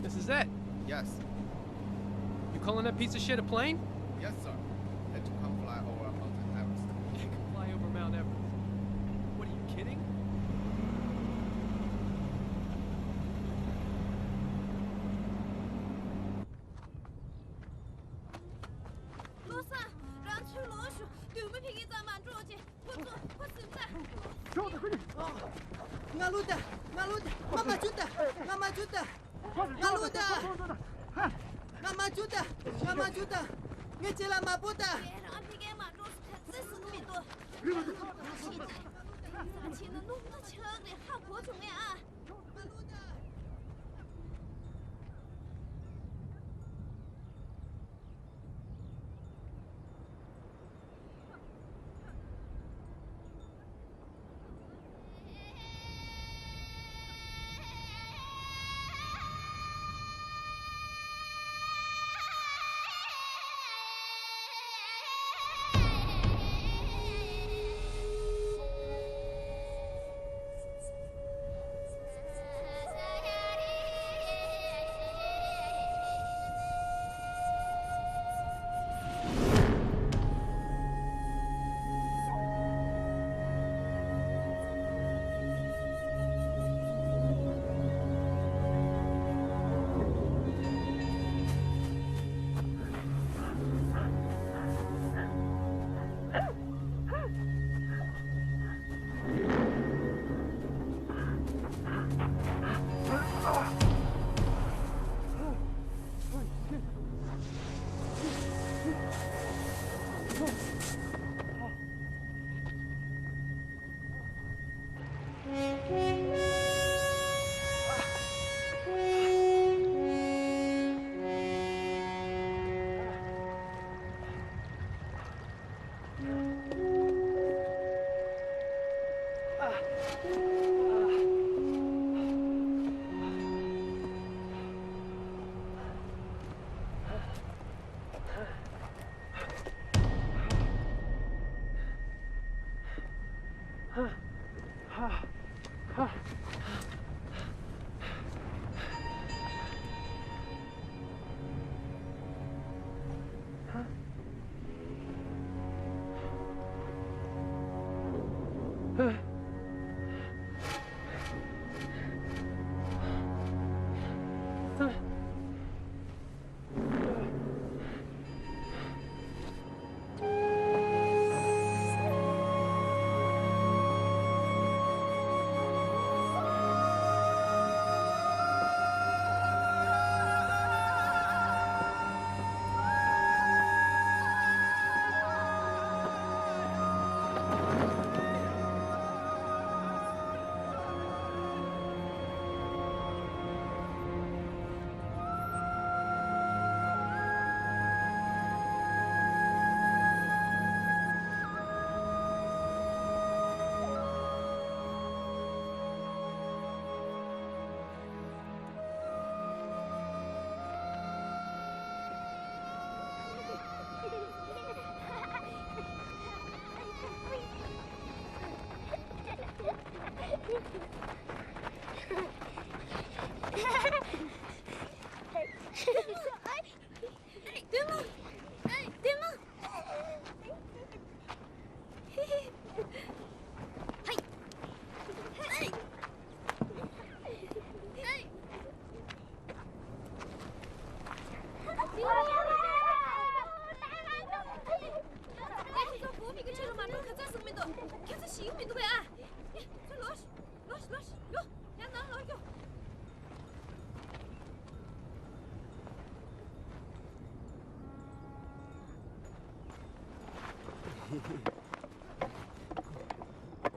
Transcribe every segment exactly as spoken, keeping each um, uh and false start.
This is it. Yes. You calling that piece of shit a plane? Yes, sir. It can fly over Mountain Everest. It can fly over Mount Everest. What are you kidding? བློ་བཟང་། རང་ཚུར་ལོག་ཤོག་མདུན་མོ་ཕ་གིའི་རྩར་མ་འགྲོ་བྱེད། ཁོ་ཚོ་ཁོ་ཟིན་ཙང་། ང་ལོ་ད། ང་ལོ་ད། ང་མ་བྱུང་ད། ང་མ་བྱུང་ད། ང་ལོ་ད། ང་མ་བྱུང་ད། ང་མ་བྱུང་ད། ངས་ཁྱེད་ལ་མ་པོ་ད། ངས་རང་ཕ་གིར་མ་འགྲོ་ཟེར་ཚེ་ཟིན་མི་འདུག །ད་ང་ཤི་ད། ད་ཕྱིན་ན་རླུང་རྟ་ཆག་རེད། ཧ་གོ་བྱུང་ངས་ཨ། ང་ལོ་ད།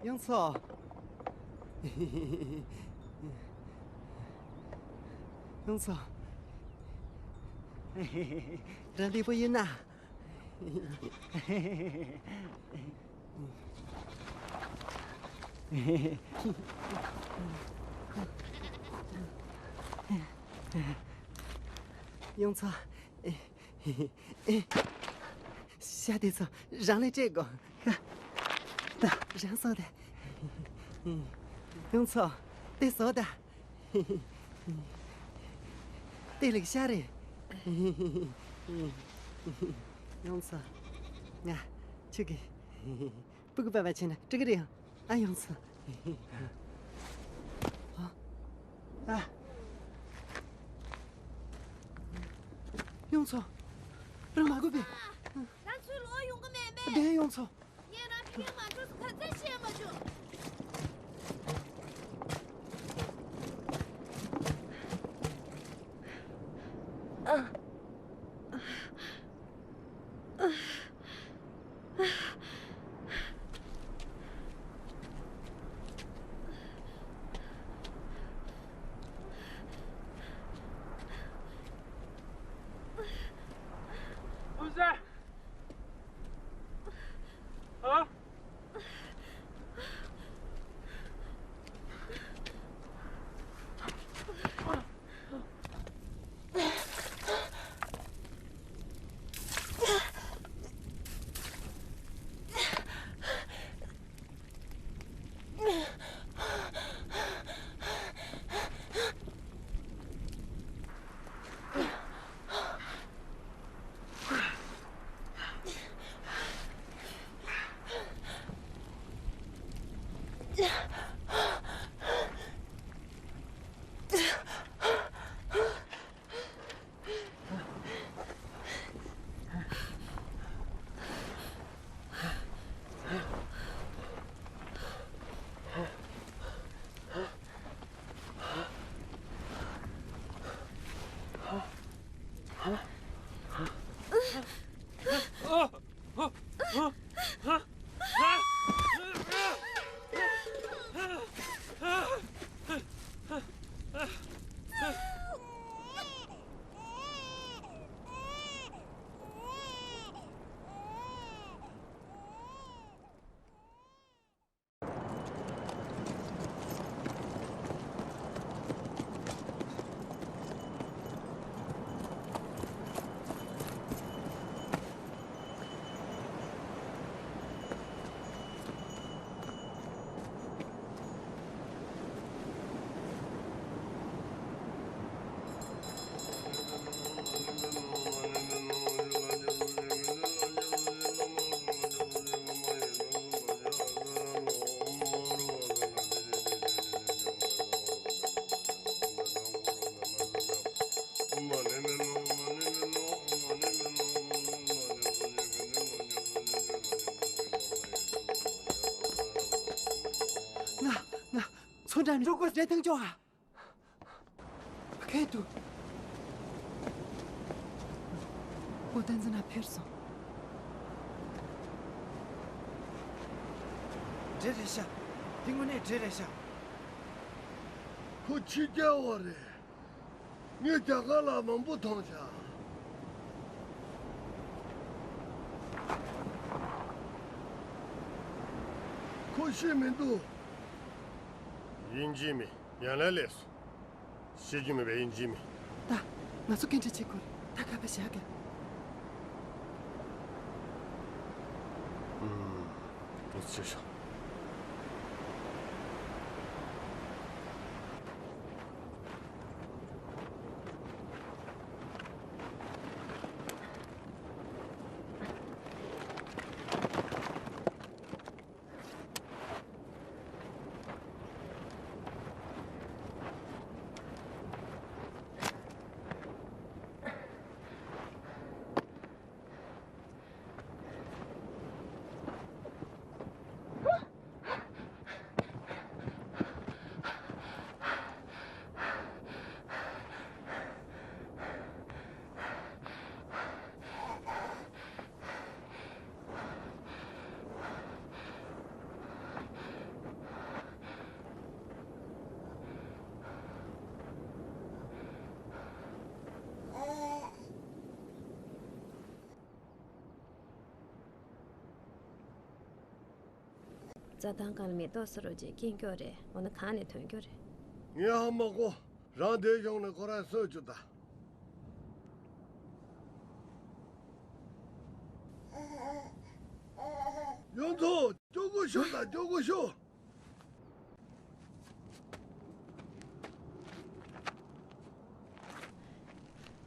ཡང་ཚོ། ཡང་ཚོ། རང་ལེགས་པོ་ཡིན་ན། ཡང་ཚོ། ཤ་དེ་ཚོ་རང་ལ་སྤྲད་དགོས། ད་རང་ཟོ་ད། ཡང་ཚོ། དེ་ཟོ་ད། དེ་ལེགས་ཤ་རེད། ཡོང་ཚོ། ང་ཁྱོད་ཀྱི་སྤུ་གུ་པ་བ་ཆེ་ན་སྤྲུལ་གི་རེད། ཨ། ཡོང་ཚོ། ཨ། ཡོང་ཚོ། རང་མ་དགོས་པས། ང་ཚོའི་ལོག་ཡོང་གི་མེད་པས། བདེན། ཡོང་ཚོ། ངས་རང་ཕ་གིར་མ་འགྲོ་ཟེར་ག་ཚོད་བཤད་མ་བྱུང་། ཀུན་གསལ། ཨ། ང་། ང་། ཚོ་འདྲ་ནི་ཅོ་གོས་རེ་ཐང་ཅོ་ཨ། ཁེ་ཏུ། ཨོ་ཏན་ཙི་ན་ཕེར་སོང་། འདྲེ་རེད་ཤག་འདི་དངོས་གནས་འདྲེ་རེད་ཤག་ཁོ་ཕྱི་རྒྱལ་བ་རེད། ངས་རྒྱ་གར་ལ་མང་པོ་མཐོང་ཤག་ཁོ་ཤེས་མི་འདུག་དབྱིན་ཇིའི་མི་ཡང་ལ་ལས་སོ། ཤེས་རྒྱུ་མེད་པའི་དབྱིན་ཇིའི་མི། ད། ང་ཚོ་སྐད་འདྲ་བྱེད་དགོས་རེད། ད་ག་པ་བཞག་ག་ཨུམ། ཨུ་ཚུགས་ཤོག་རྩྭ་ཐང་སྒང་ལ་མེ་ཏོག་སེ་རོ་ཅིག་སྐྱེ་མགྱོགས་རེད། འོ་ན་གང་ནས་ཐོན་རྒྱུ་རེད། ངས་ཧ་མ་གོ། རང་དེ་གཞུང་ནས་ཁོ་རང་གསོད་རྒྱུ་ད། ཡོང་ཐུ། སྐྱོ་གོ་ཤོ་ད། སྐྱོ་གོ་ཤོ།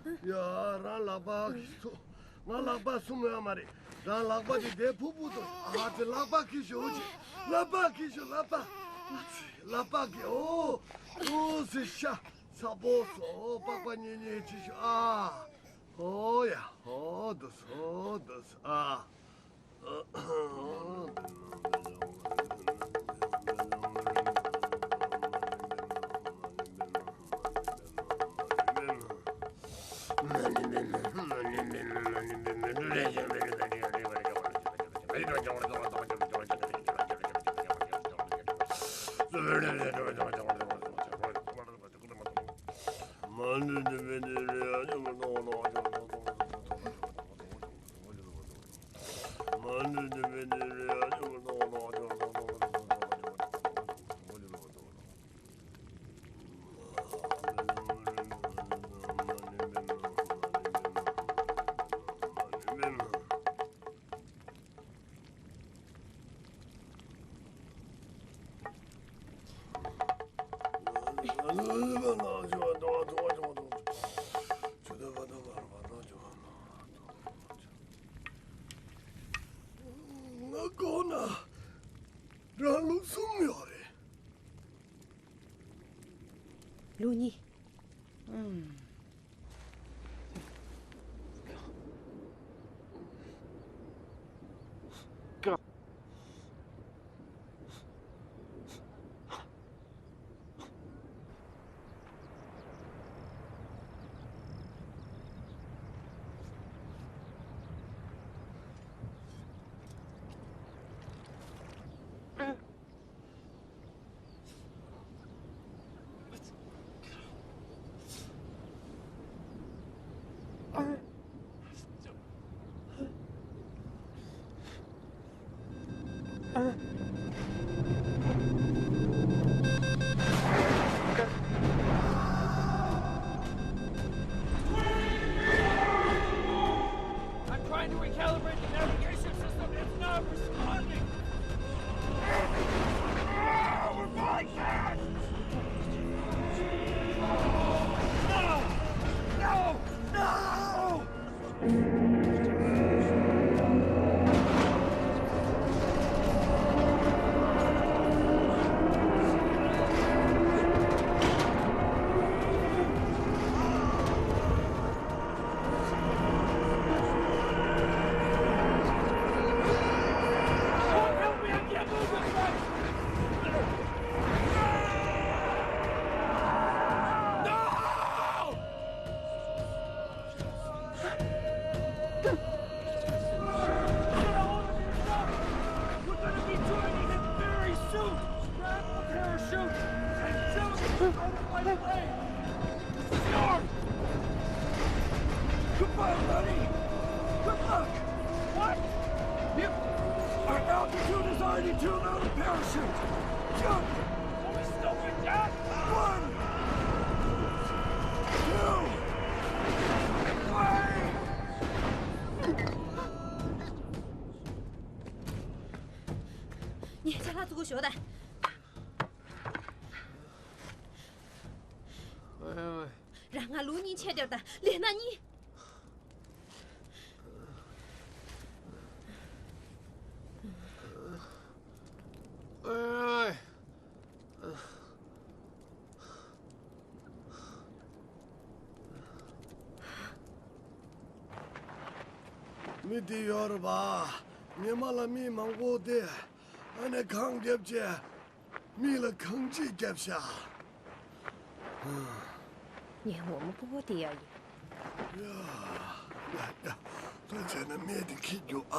ཡ། རང་ལག་པ་གིས་སུ། ང་ལག་པ་སུ་མོ་ཡ་མ་རེད། རང་ལག་པ་དེ་དེ་ཕུ་ཕུ་དུ། ཨ་ཙི། ལག་པ་གིས་ཞོ་ཅི། ལག་པ་གིས་ཞོ། ལག་པ། ཨ་ཙི། ལག་པ་གིས། ཨོ། ཨོ་ཙི་ཤ། ཚ་པོ་སོ། པགས་པ་ཉེ་ཉེ་ཅི་ཞོ། ཨ། ཨོ་ཡ། ཨོ་དུ་སོ། ཨོ་དུ་སོ། ཨ། ང་གོ་ན་རང་ལུག་གསུམ་ཡོད་རེད། ལུག་གཉིས། ཨུམ། I'm trying to recalibrate the navigation system. It's not responding. Ah, we're going fast! No! No! No! We're gonna be joining him very soon! Grab the parachute and jump out of my way! This is yours! Goodbye, buddy! Good luck! What? Yep. Our altitude is already too low to parachute! Jump! Are we still with that? One! Two! Three! ངས་ཅ་ལག་བཙུགས་ཞོག་ད། ཨོའི། རང་ང་ལུག་གཉིས་ཆེད་སྟེར་དང་ལས་ན་གཉིས། ཨོའི། མི་དེ་ཡོད་རེད་པ། ཉི་མ་ལ་མི་མང་པོ་དེ། ཨ་ནི་གངས་རྒྱབ་ཀྱི་མི་ལ་གངས་ཅིག་རྒྱབ་ཤག་ངའི་ངོ་མ་སྤོ་བོ་དེ་ཡ་ཡིན། ཡ། ཡ་ཡ། ད་བྱས་ན་མི་དེ་འཁྱེར་རྒྱུ་ཨ།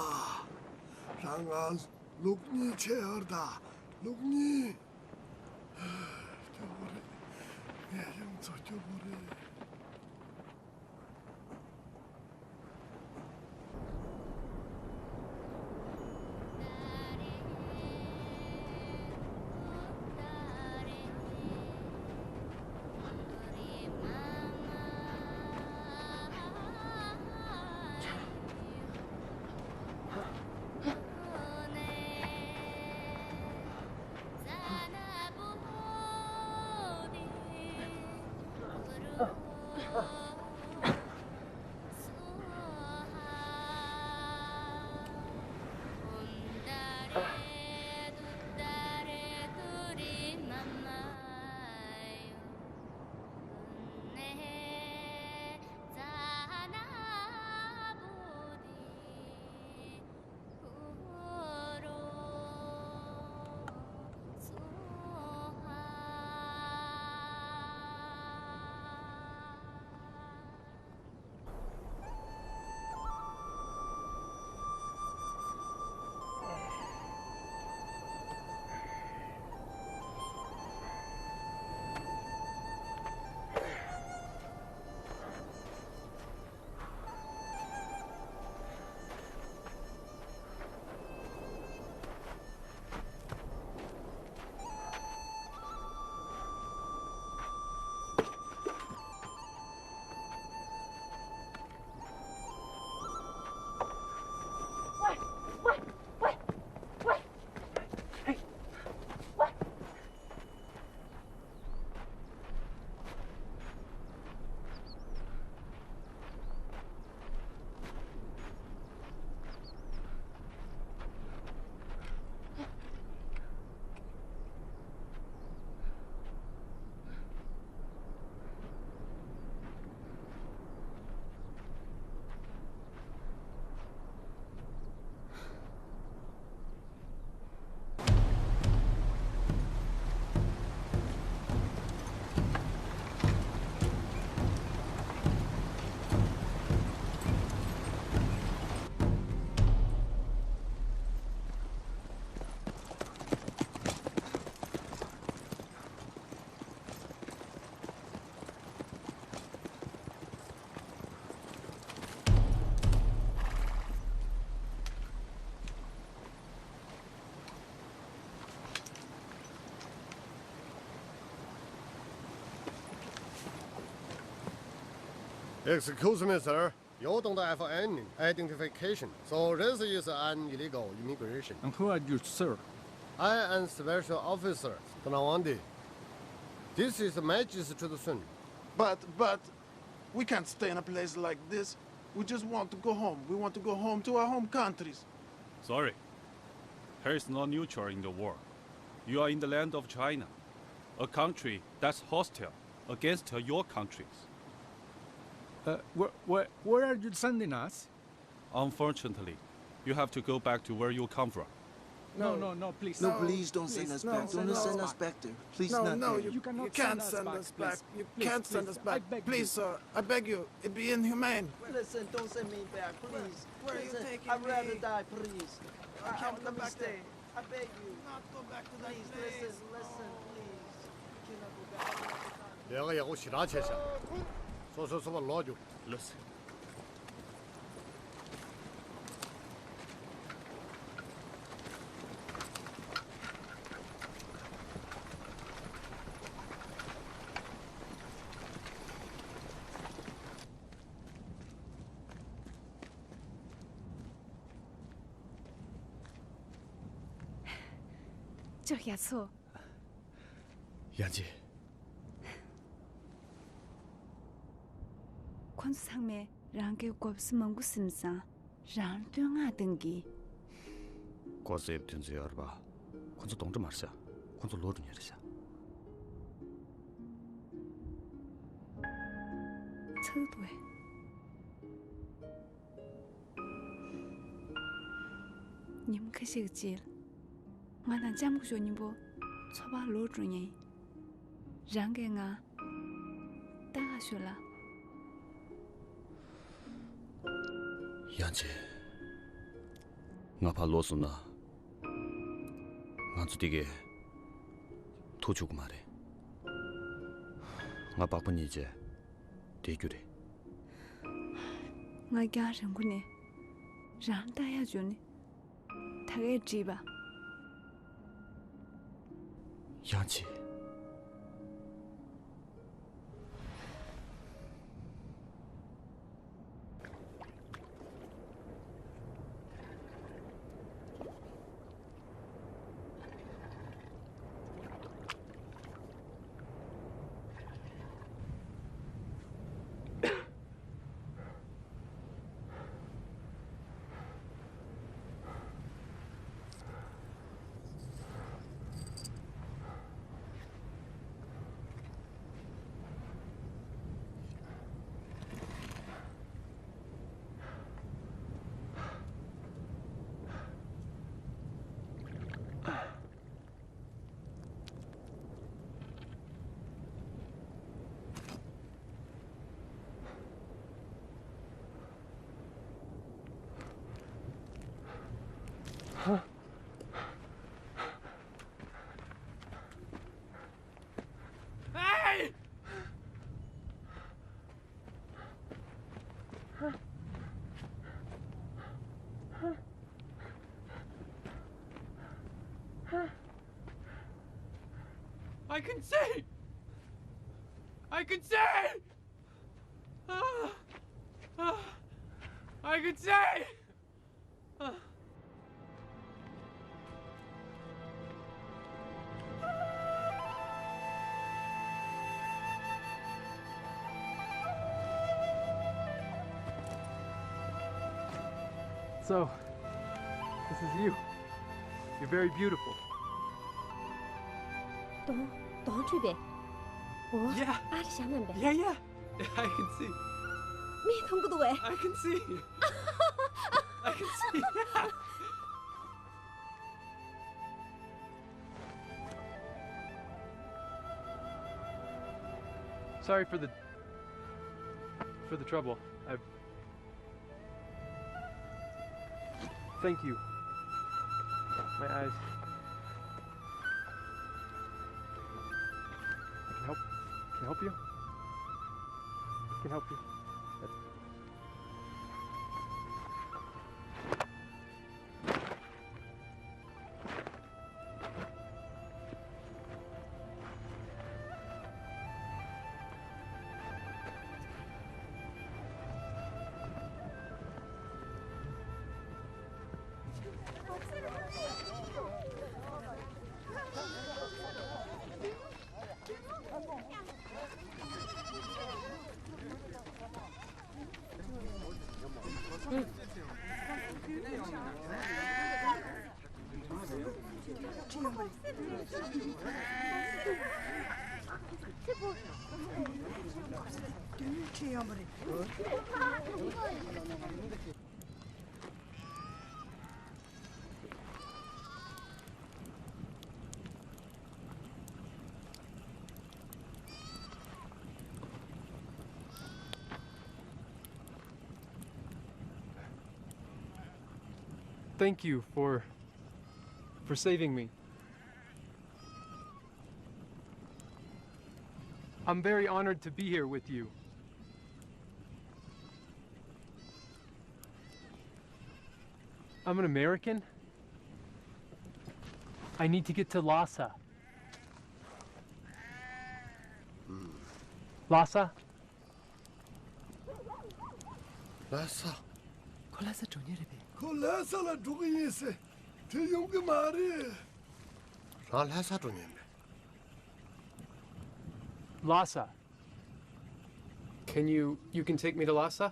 རང་ང་ལུག་གཉིས་ཆེ་ཡོད་ད། ལུག་གཉིས། སྐྱོ་བོ་རེད། ངའི་ཡུམ་ཚོ་སྐྱོ་བོ་རེད། Excuse me, sir. You don't have any identification, so this is an illegal immigration. And who are you, sir? I am special officer Tanawandi. This is Magistrate Sun. But, but, we can't stay in a place like this. We just want to go home. We want to go home to our home countries. Sorry. Here is no neutral in the world. You are in the land of China, a country that's hostile against your countries. Uh, where, where, where are you sending us? Unfortunately, you have to go back to where you come from. No, no, no, please. No, please don't send us back. Don't send us back there. Please, not there. You cannot send us back. You can't send us back. Please, sir. I beg you. It'd be inhumane. Listen, don't send me back, please. Where are you taking me? I'd rather die, please. I can't go back there. I beg you. Not go back to that place. Please, listen, listen, please. You cannot go back. ལས་ཀ་ཡག་པོ་ཞེ་དྲག་བྱས་ཤག་སོ་སོ་སོ་པ་ལོག་རྒྱུགས། ལགས་སོ། ཅོ་ཡ་ཚོ། ཡང་ཅི། ཁོ་ཚོ་ཚང་མས་རང་གི་གོབ་སུ་མང་པོ་སིམ་སང་རང་བསྟོད་བསྔགས་གཏོང་གི། ཀོ་སེབ་དུས་ཚོད་ཡོད་རེད་པ། ཁོ་ཚོ་གདོང་འདྲ་མ་རེད་ཤག་ཁོ་ཚོ་ལོག་འགྲོ་མཁན་རེད་ཤག་ཚགས་འདུག་བས། ཉིན་ཁ་ཤས་ཀྱི་རྗེས་ང་དང་ལྕམ་སྐུ་ཞབས་གཉིས་པོ་ཚོ་པར་ལོག་འགྲོ་མཁན་ཡིན། རང་གིས་ང་ལྟ་ག་ཤོག་ལ། ཡང་ཅི། ང་ཕར་ལོག་སོང་ན། ང་ཚོ་དེ་གས་ཐུག་ཆོག་གི་མ་རེད། ང་སྦག་སྦག་ཉལ་བྱས་བསྡད་རྒྱུ་རེད། ང་རྒྱང་རིང་པོ་ནས་རང་ལྟ་ཡག་བྱུང་ནས། ད་གས་བྲིས་པ། ཡང་ཅི། Hey! I can see! I can see! Ah! Ah! I can see! Ah! So, this is you. You're very beautiful. གདོང་གདོང་བཀྲུས་པས། འོ། Yeah. ཨ་རི་ཤ་ནམ་པས། Yeah, yeah. I can see. མིག་མཐོང་གི་འདུག་བས། I can see. I can see. Sorry for the for the trouble. I Thank you. My eyes. I can help. Can I help you? I can help you. Thank you for for saving me. I'm very honored to be here with you. I'm an American. I need to get to Lhasa. Lhasa? ལྷ་ས། ཁོ་ལྷ་ས་འགྲོ་མཁན་རེད་པས། ཁོ་ལྷ་ས་ལ་འགྲོ་གི་ཡིན་ཟེར། དེ་ཡོང་གི་མ་རེད། རང་ལྷ་ས་འགྲོ་མཁན་རེད། Lhasa. Can you, you can take me to Lhasa?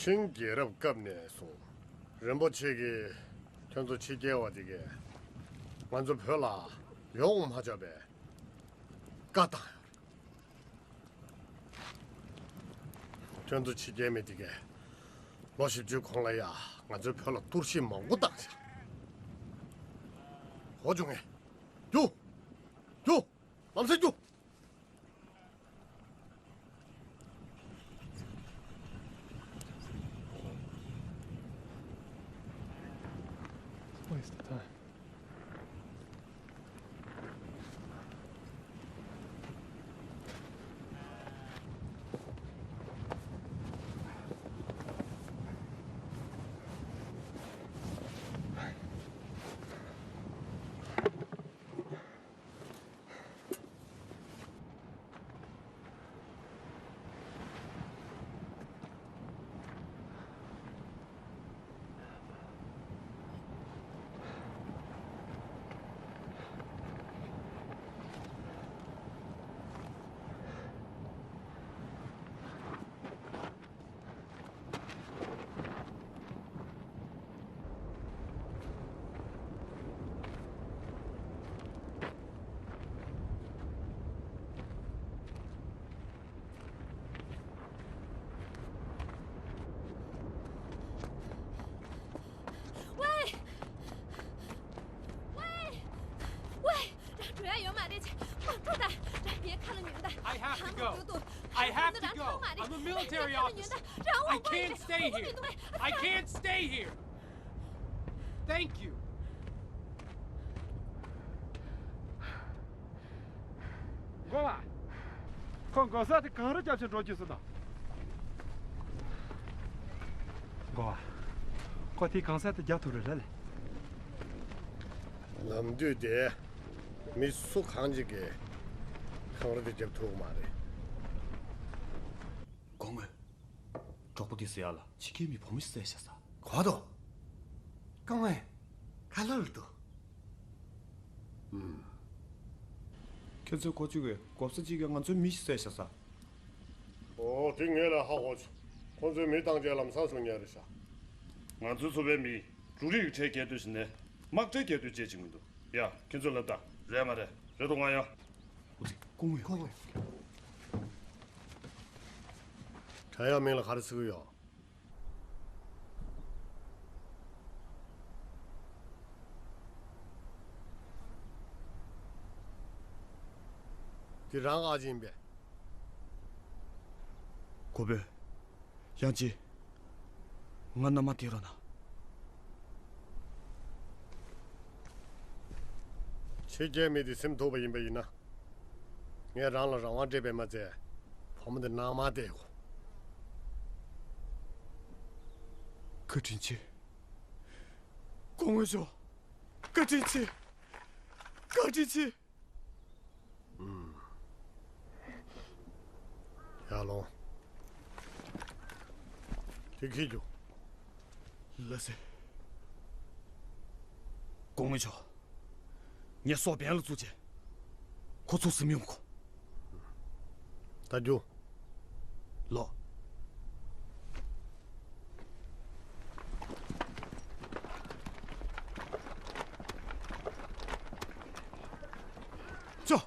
ཆིང་རྒྱལ་རབས་སྐབས་ནས་བཟུང་རིན་པོ་ཆེ་གིས་ཁྱོད་ཚོ་ཕྱི་རྒྱལ་བ་དེ་གས་ང་ཚོ་བོད་ལ་ཡོང་མ་ཆོག་པའི་བཀའ་བཏང་ཡོད་རེད། ཁྱོད་ཚོ་ཕྱི་རྒྱལ་མི་དེ་གས་ལོ་བཞི་བཅུའི་གོང་ལ་ཡ་ང་ཚོའི་བོད་ལ་གཏོར་བཤིག་མང་པོ་བཏང་ཤག་འོ་བྱུང་ངས། རྒྱུགས། རྒྱུགས། ལམ་སེང་རྒྱུགས། Waste of time. ཝེ། ཝེ། ཝེ། རང་འགྲོ་ཡ་ཡོད་མ་རེད། མ་འགྲོ་ད། རང་ངའི་ཁ་ལ་ཉོན་ད། I have to go. I have to go. I'm a military officer. I can't stay here. I can't stay here. Thank you. མགོ་བ། ཁོ་མགོ་ས་དེ་གངས་རི་རྒྱབ་ཕྱིར་འགྲོ་རྒྱུ་སུ་དང་། མགོ་བ། ཁོ་དེ་གངས་ས་དེ་རྒྱབ་ཐུབ་རེད་ལ་ལས། ལམ་དུས་དེ་མི་སུ་གང་ཅིག་གིས་གངས་རི་དེ་རྒྱབ་ཐུབ་མ་རེད། སྐུ་ངོ། གྲོགས་པོ་དེ་ཟེར་ཡ་ལ་ཕྱི་རྒྱལ་མི་བུ་མོ་ཞིག་བསད་བཞག་ས། གོ་དོ། སྐུ་ངོ། ཁ་ལོ་ལ་འདུག་ཨུམ། ཁྱོད་ཚོས་གོ་བཅུག་གི་གོ་ས་གཅིག་གི་ང་ཚོའི་མི་ཞིག་བསད་བཞག་ས། ཨོ་དེ་ངས་ལ་ཧ་གོ་བྱུང་། ཁོང་ཚོའི་མི་བཏང་རྗེས་ལམ་སང་སོང་ཉེ་རེད་ཤག་ང་ཚོའི་ཚོ་པའི་མི་འབྲུ་རིགས་ཁྲལ་རྒྱག་དུས་ཟིན་ནས་དམག་ཁྲལ་རྒྱག་དུས་བརྗེད་ཅིག་མི་འདུག་ཡ་ཁྱོད་ཚོས་ལབ་ད། རེད་མ་རེད། རེད་འདུག་ང་ཡ། སྐུ་ངོ། སྐུ་ངོ། དྲ་ཡག་མིང་ལ་ག་རེ་ཟེར་གི་ཡོད། འདི་རང་ཨ་ཅེ་ཡིན་པས། གོ་བོས། ཡང་ཅི། ང་མནའ་མ་དེ་རོ་ན། ཕྱི་རྒྱལ་མི་དེ་སེམས་སྡུག་པ་ཡིན་པ་ཡིན་ན། ངས་རང་ལ་རང་དབང་སྤྲད་པས་མ་ཚད། བུ་མོ་འདི་ནང་མ་བསྡད་གོ། བཀའ་དྲིན་ཆེ། སྐུ་ངོ་མཆོག་བཀའ་དྲིན་ཆེ། བཀའ་དྲིན་ཆེ། ཨུམ། ཡར་ལོངས། དེ་ཁྱེར་རྒྱུགས། ལགས་སེ། སྐུ་ངོ་མཆོག་ངས་སྲོག་འབེན་ལ་བཙུགས་བྱས། ཁོ་ཚུགས་སུ་མི་ཡོང་གོ། ད་རྒྱུ། ལོ། ཅོ།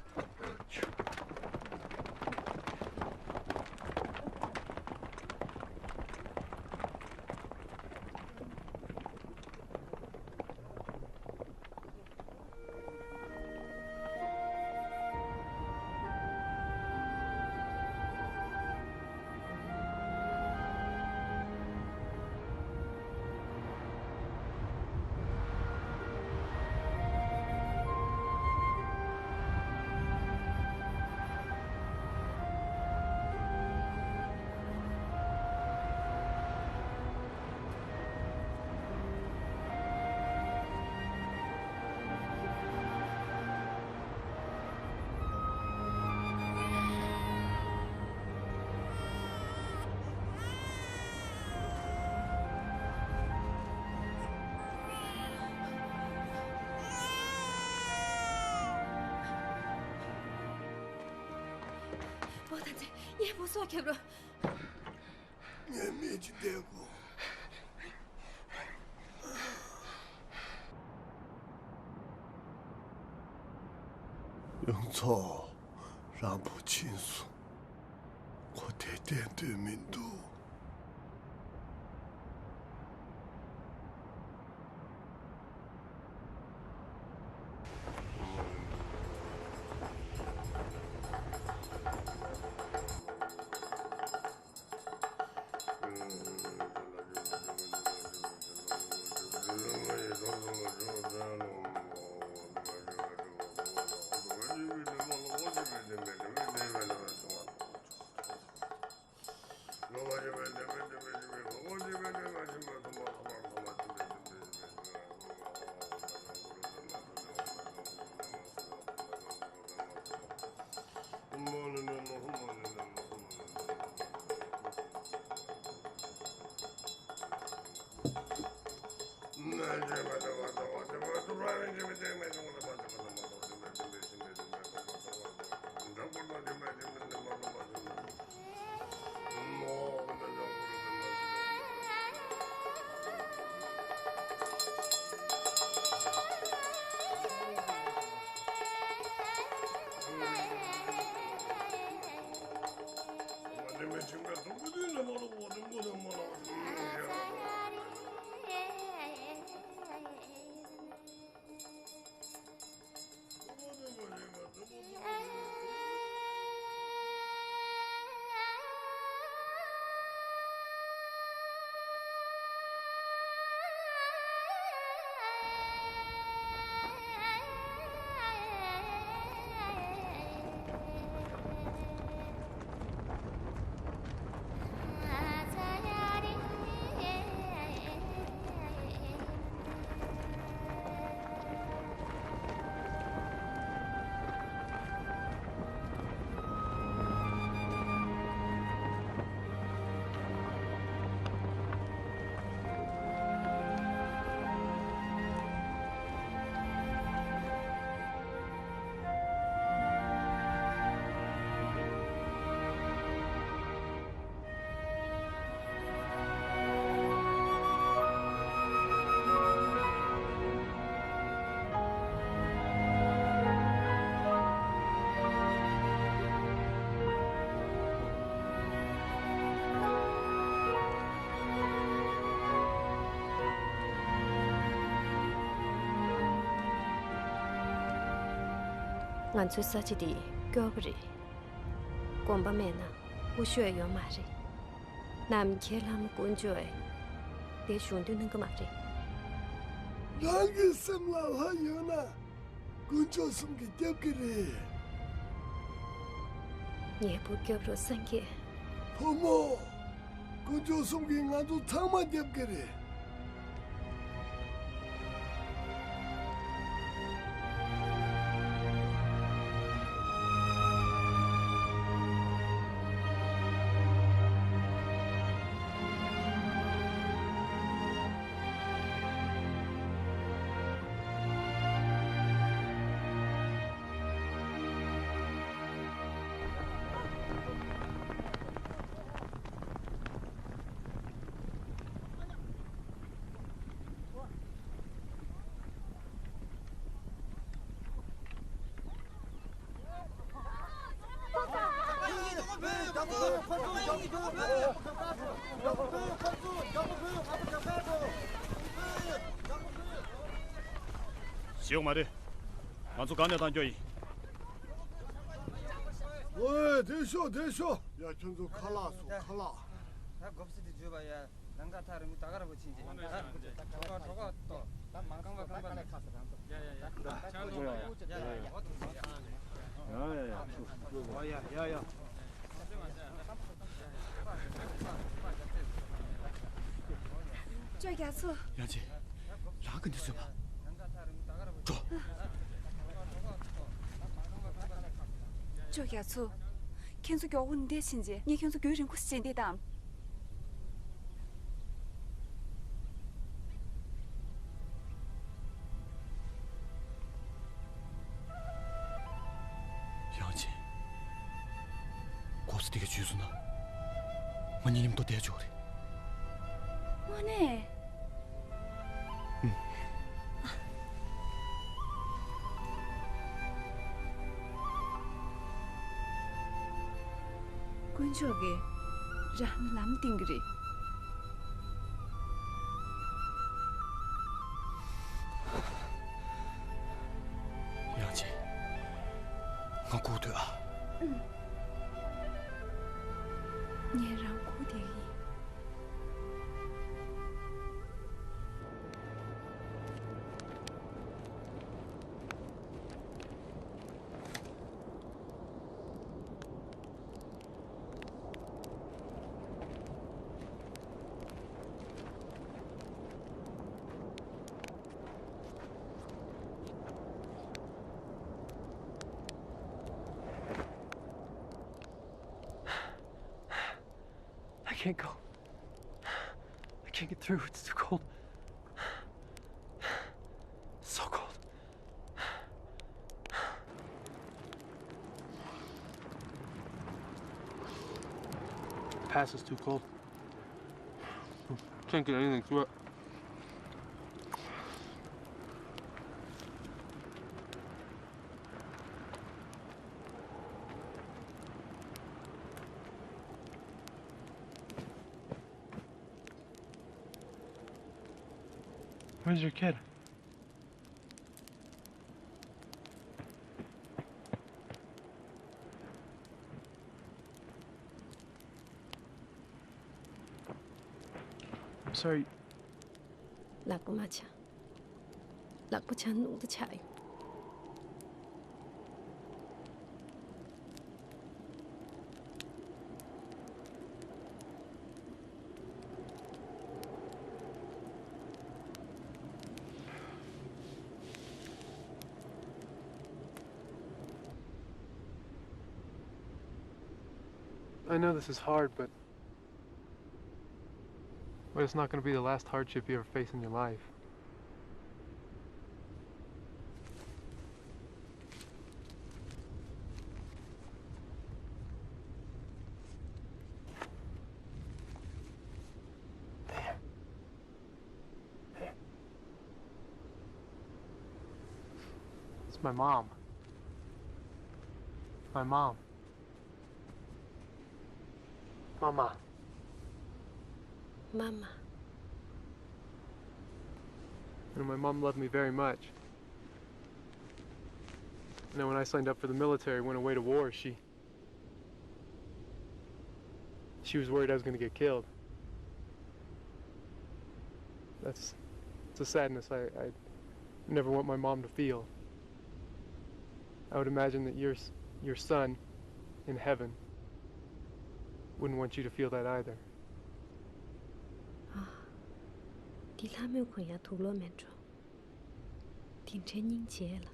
འོ། ད་ཚེ་ངའི་བུ་སྲོག་སྐྱབས་རོགས། ངས་མི་གཅིག་བསྡད་དགོས། གཡུ་མཚོ་རང་བུ་ཕྱིན་སོང་། ཁོ་དེ་བསྟེན་འདོད་མི་འདུག། ང་ཚོའི་ས་ཆ་འདི་སྐྱོ་པོ་རེད། གོམ་པ་མེད་ན་དབུ་ཤོད་ཡོད་མ་རེད། ནམ་མཁའི་ལྷ་མོ་དཀོན་མཆོག་གིས་དེ་གཞུང་དུ་གནང་གི་མ་རེད། རང་གི་སེམས་ལ་ལྷ་ཡོད་ན། དཀོན་མཆོག་གསུམ་གྱིས་སྐྱབས་ཀྱི་རེད། ངའི་བུ་སྐྱབས་རོགས་སངས་རྒྱས། བུ་མོ། དཀོན་མཆོག་གསུམ་གྱིས་ང་ཚོ་ཚང་མ་སྐྱབས་ཀྱི་རེད། ཞིག་ཡོང་མ་རེད། ང་ཚོ་གང་ནས་བཏང་རྒྱུ་ཡིན། ཨོའི། དེ་ཤོག་དེ་ཤོག་ཡ། ཁྱོད་ཚོ་ཁ་ལག་སོང་། ཁ་ལག་ད་གོབ་སི་དེ་བརྗོད་པ་ཡ། ལང་ཀ་ཐག་རིང་པོ་ད་ག་ར་བོ་ཕྱིན་ཅིག་ད་ག་ར་གྲོགས་གྲོགས་ཏོ། ད་མ་རྐང་པ་རྐང་པ་ལ་ཁ་ས་རང་ཚོ། ཡ་ཡ་ཡ། ཡ་ཡ་ཡ། འོ་དེ་ཡ། ཡ་ཡ་ཡ། ཨོ་ཡ་ཡ་ཡ། ཅོ་རྒྱ་མཚོ། ཡང་ཅི། རང་གི་འདི་བཟོས་པ། འགྲོ། ཅོ་རྒྱ་མཚོ། ཁྱེད་ཚོ་མགྱོགས་པོ་འདིར་ཕྱིན་རྗེས་ངས་ཁྱེད་ཚོ་རྒྱུན་རིང་པོ་ཞིག་བྱེད་འདི་དང་། ཡང་ཅི། གོབ་སི་དེ་ག་བྱོས་སོང་ན། ང་གཉིས་མཉམ་དུ་བསྡད་ཆོག་རེད། དངོས་གནས། ཨུམ། དཀོན་མཆོག་གིས་རང་ལམ་བསྟན་གྱི་རེད། ཡང་ཅི། ང་སྒུག་སྡོད་ཨ། ཨུམ། ངས་རང་སྒུག་བསྡད་ཀྱི་ཡིན། I can't go. I can't get through. It's too cold. So cold. Pass is too cold. Can't get anything through it. Where's your kid? I'm sorry. ལག་པ་མ་ཆག་ལག་པ་ཆག་ནུག་ཏུ་ཆག་ཡོད། I know this is hard, but But it's not going to be the last hardship you ever face in your life. It's my mom. My mom. Mama. Mama. You know, my mom loved me very much. You know, when I signed up for the military, went away to war, she, she was worried I was going to get killed. That's, it's a sadness I, I never want my mom to feel. I would imagine that your, your son in heaven wouldn't want you to feel that either. ཨ། འདི་ལྷ་མོས་གོན་ཡག་དུག་ལོག་མེད་འགྲོ། དེ་འདྲའི་སྙིང་རྗེ་ལ།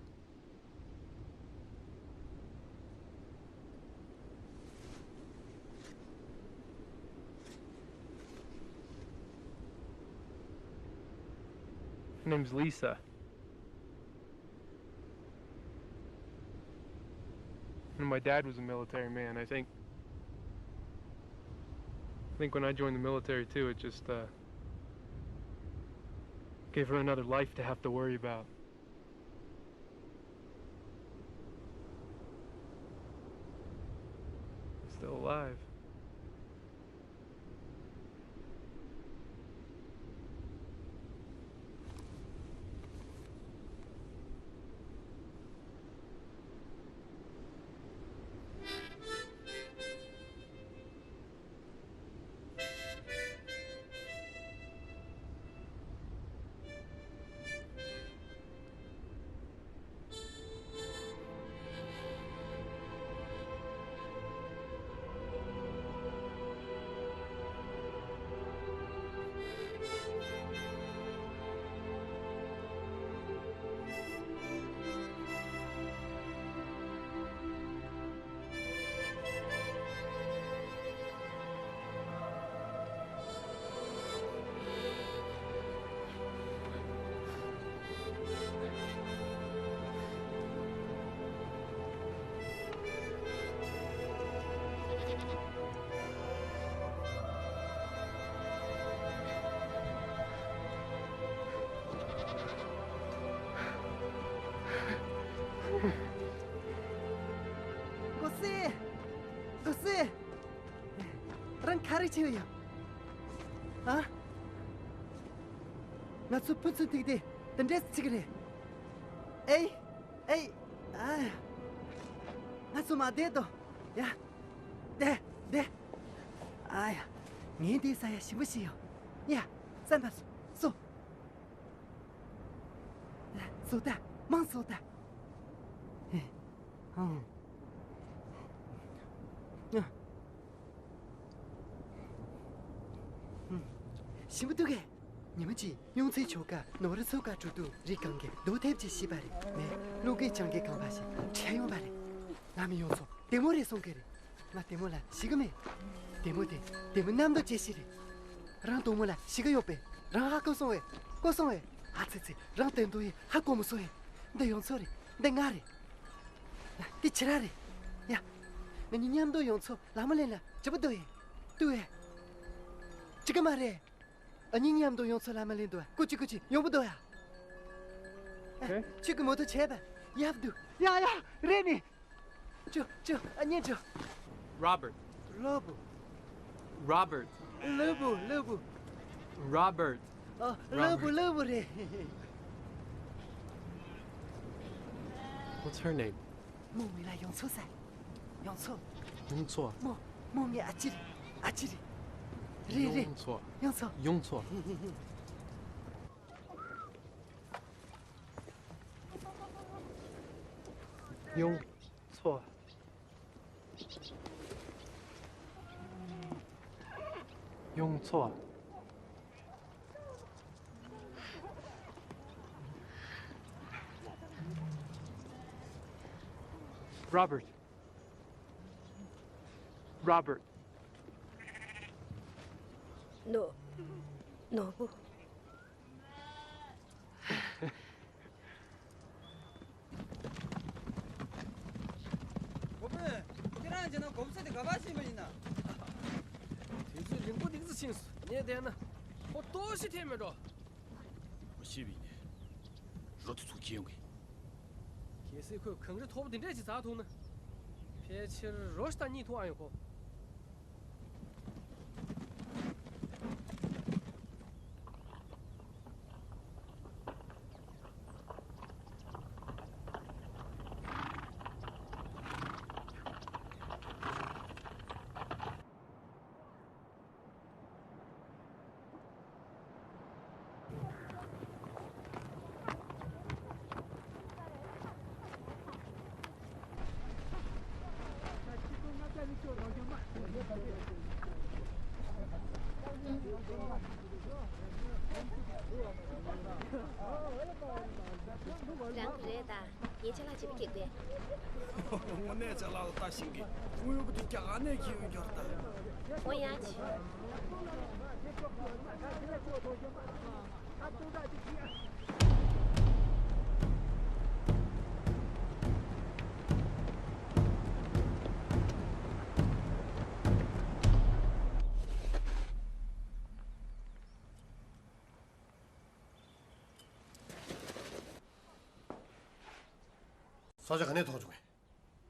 Her name's Lisa. And my dad was a military man. I think, I think when I joined the military too, it just uh, gave her another life to have to worry about. Still alive. གོ་སྲིད། གོ་སྲིད། རང་ག་རེ་བྱས་ཡོད། ཨ། ང་ཚོ་ཕུན་ཚོགས་ཐིག་དེ་དེ་འདྲས་ཚིག་རེད། ཨེ། ཨེ། ཨ། ང་ཚོ་མ་བསྡད་དོ། ཡ། བསྡད། བསྡད། ཨ་ཡ། ངས་འདི་ས་ཡ་ཞིམ་པོ་ཞིག་ཡོད། ཡ། བསམ་པ་སོ། སོ། བཟོ་ད། མང་བཟོ་ད། ཧེ། ཧང་། ཞིམ་པོ་འདུག་གས། ཉི་མ་གཅིག་གཡུང་ཚའི་ཆོལ་ཁ་ནོར་འཚོ་ཁ་འགྲོ་དུས་རི་སྒང་གི་རྡོ་ཐེབས་ཅིག་ཤི་བ་རེད། ངས་བློ་འགེལ་སྤྱང་གི་གང་བ་ཞིག་ཁྲིད་ཡོང་བ་རེད། ང་མི་ཡོང་ཚོ་བདེ་མོ་རེད་གསུང་གི་རེད། ང་བདེ་མོ་ལ་ཤི་གི་མེད། བདེ་མོ་དེ་བདེ་མོ་གནམ་རྡོ་ཅན་ཞིག་རེད། རང་གདོང་མོ་ལ་ཤི་གི་ཡོད་པས། རང་ཧ་གོ་སོང་བས། གོ་སོང་བས། ཨ་ཙི་ཙི། རང་བདེ་མདོག་ཡིན་ཧ་གོ་མ་སོང་བས། འདི་ཡོང་ཚོ་རེད། འདི་ང་རེད། འདི་ཁྱེད་རང་རེད། ཡ། ང་གཉིས་མཉམ་དུ་ཡོང་ཚོ་ལ་མ་ལེན་ལ་ཅི་པ་འདུག་ཡིན། འདུག་ཡས། ཅི་ག་མ་རེད། ཨ་ནི་མཉམ་དུ་ཡོང་ཚོ་ལ་མ་ལེན་འདུག་ཨ། ཀུ་ཅི་ཀུ་ཅི་ཡོང་བུ་འདུག་ཡ། ཨེ། ཁྱོད་ཀྱི་མོ་ཐོ་བྱས་པ་ཡབ་འདུག་ཡ་ཡ་རེད་ནི། ཅོ་ཅོ་ཨ་ནི་ཅོ། Robert. ལོ་བུ། Robert. ལོ་བུ་ལོ་བུ། Robert. ཨ། ལོ་བུ་ལོ་བུ་རེད། What's her name? མོ་མི་ལ་ཡོང་ཚོ་ཟེར། ཡོང་ཚོ། ཡོང་ཚོ། མོ། མོ་ངའི་ཨ་ཅེ་རེད། ཨ་ཅེ་རེད། རེད་རེད། ཡོང་ཚོ། ཡོང་ཚོ། ཡོང་ཚོ། ཡོང་ཚོ། ཡོང་ཚོ། Robert. Robert. ནོ། ནོ་བུ། གོ་བོས། ཁྱེད་རང་བྱས་ན་གོ་བོ་ཚེ་དེ་ག་པར་ཕྱིན་པ་ཡིན་ན། དུས་ཚོད་རིང་པོ་འདུག་ཙི་ཕྱིན་སོང་། ངས་བལྟས་ན་ཁོ་ལྟོགས་ཤི་ཐེབས་མེད་འགྲོ། ཁོ་ཤི་བའི་རོ་དེ་ཚུར་ཁྱེར་ཡོང་གི། གལ་སྲིད་ཁོས་གངས་རི་མཐོ་པོ་འདི་འདྲས་ཅིག་འཛེགས་ཐུབ་ན། ཕལ་ཆེར་རོ་ཞིག་དང་གཉིད་ཐུག་ཨ་ཡོང་གོ། རང་གི་རེད་ད། ངའི་ཅ་ལག་བྱེད་པ་གེགས་པས། དངོས་གནས་ཅ་ལག་ལ་ལྟ་ཤེས་ཀྱི། དངོས་པོ་དེ་རྒྱ་གར་ནས་ཁྱེར་ཡོང་རྒྱུ་རེད་ད། འོ་ཡ་ཆི། ས་ཆ་ག་ནས་མཐོང་བྱུང་བས།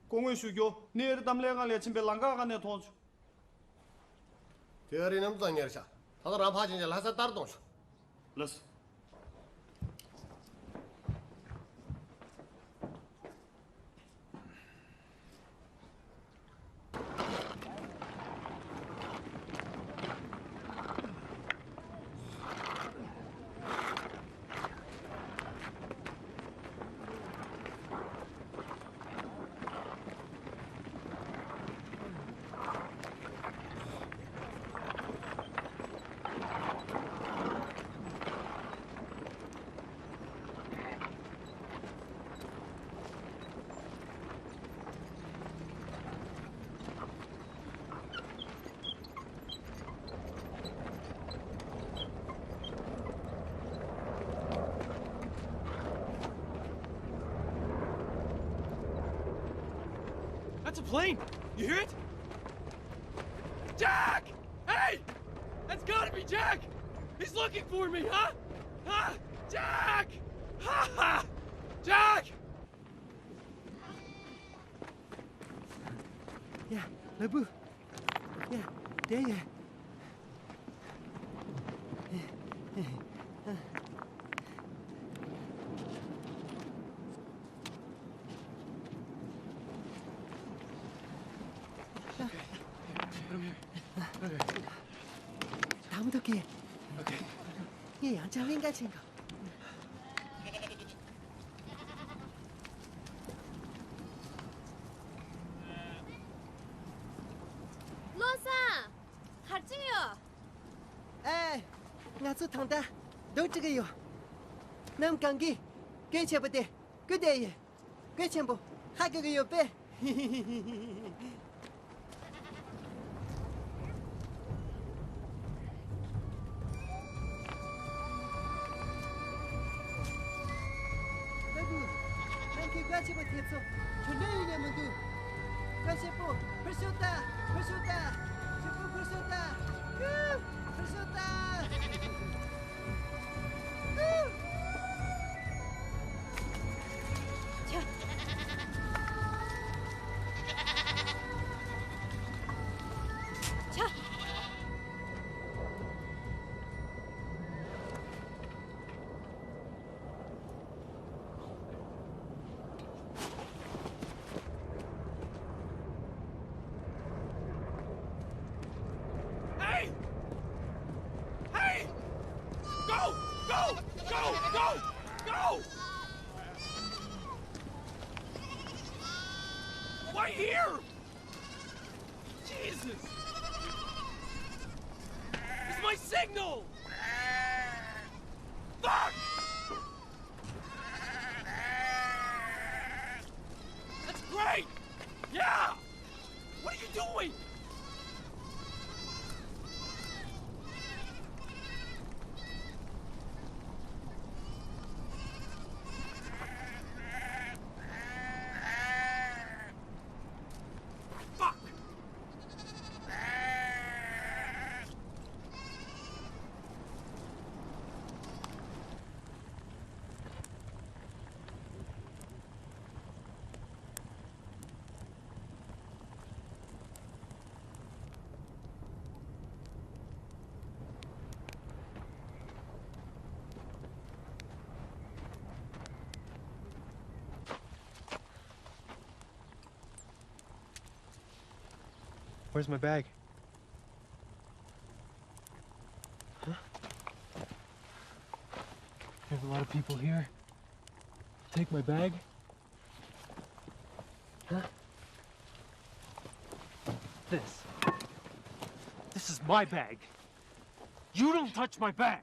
སྐུ་ངོ་ཞུ་རྒྱུ། ནི་ཨེར་གཏམ་ལས་ཁང་ལས་ཕྱིན་པའི་ལམ་ཁ་སྒང་ནས་མཐོང་བྱུང་། དེ་ཨ་རི་གནམ་གཙང་ཉེར་ཤག་ད་ལྟ་རང་ཕར་ཕྱིན་ཅིག་ལྷ་ས་ལྟར་གཏོང་ཤོག་ལགས་སོ། That's a plane! You hear it? Jack! Hey! That's gotta be Jack! He's looking for me, huh? Huh? Jack! Ha ha! Jack! ཡ། ལ་བུ། ཡ། དེ་ཡ། ད་མ་ཐུག་གི། ངས་ཡང་བསྐྱར་ལེན་ག་ཕྱིན་གོ། བློ་བཟང་། ག་རེ་བྱེད་ཀྱི་ཡོད། ཨེ། ང་ཚོ་ད་ལྟ་རྡོ་བཀྲུ་གི་ཡོད། གནམ་གང་གི་གོས་ཆེན་པོ་དེ་སྐུ་དེ་ཡིན། གོས་ཆེན་པོ་ཧ་གོ་གི་ཡོད་པས། ལ་བུ། ནམ་མཁའི་སྒ་ཆེན་པོ་དེ་ཚོ་ཁྱོད་ལོས་ཡིན་ཡང་མི་འདུག་སྒ་ཆེན་པོ་འཕུར་ཤོག་ད། འཕུར་ཤོག་ད། ཆེན་པོ་འཕུར་ཤོག་ད། ཧུ། འཕུར་ཤོག་ད། Hey! Hey! Go! Go! Go! Go! Go! Why here? Jesus! It's my signal! Fuck! That's great! Yeah! What are you doing? Fuck! Where's my bag? Huh? There's a lot of people here. Take my bag? Huh? This. This is my bag. You don't touch my bag.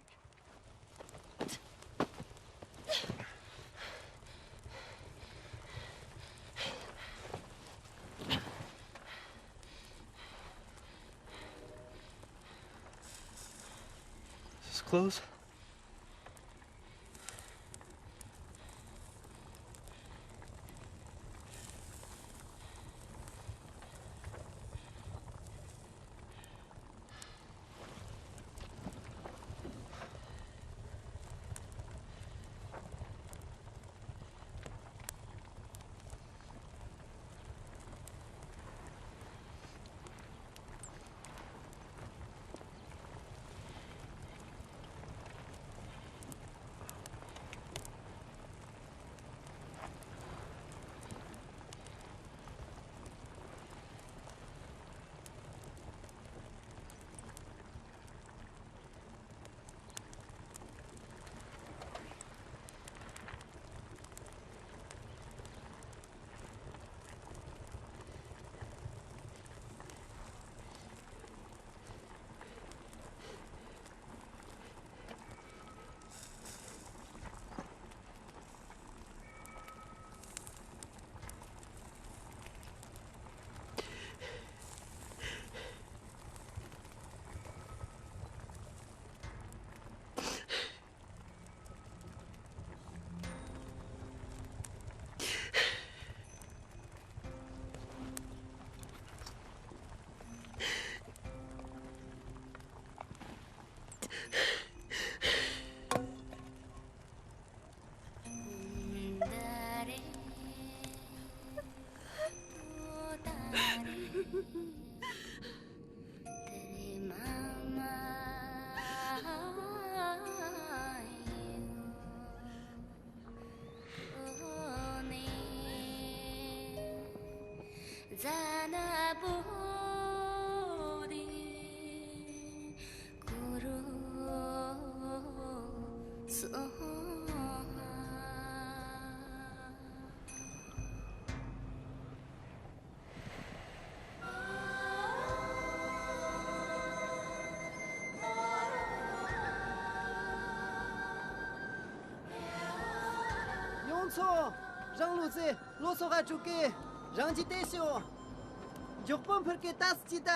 This is clothes. ཚོ། རང་ལུས་རྩེ་ལོ་སོ་ག་དྲུག་གི་རང་གི་ལྟེ་ཤོ། མགྱོགས་པོ་འཕུར་གི་ཏཱ་སི་ཅི་ད།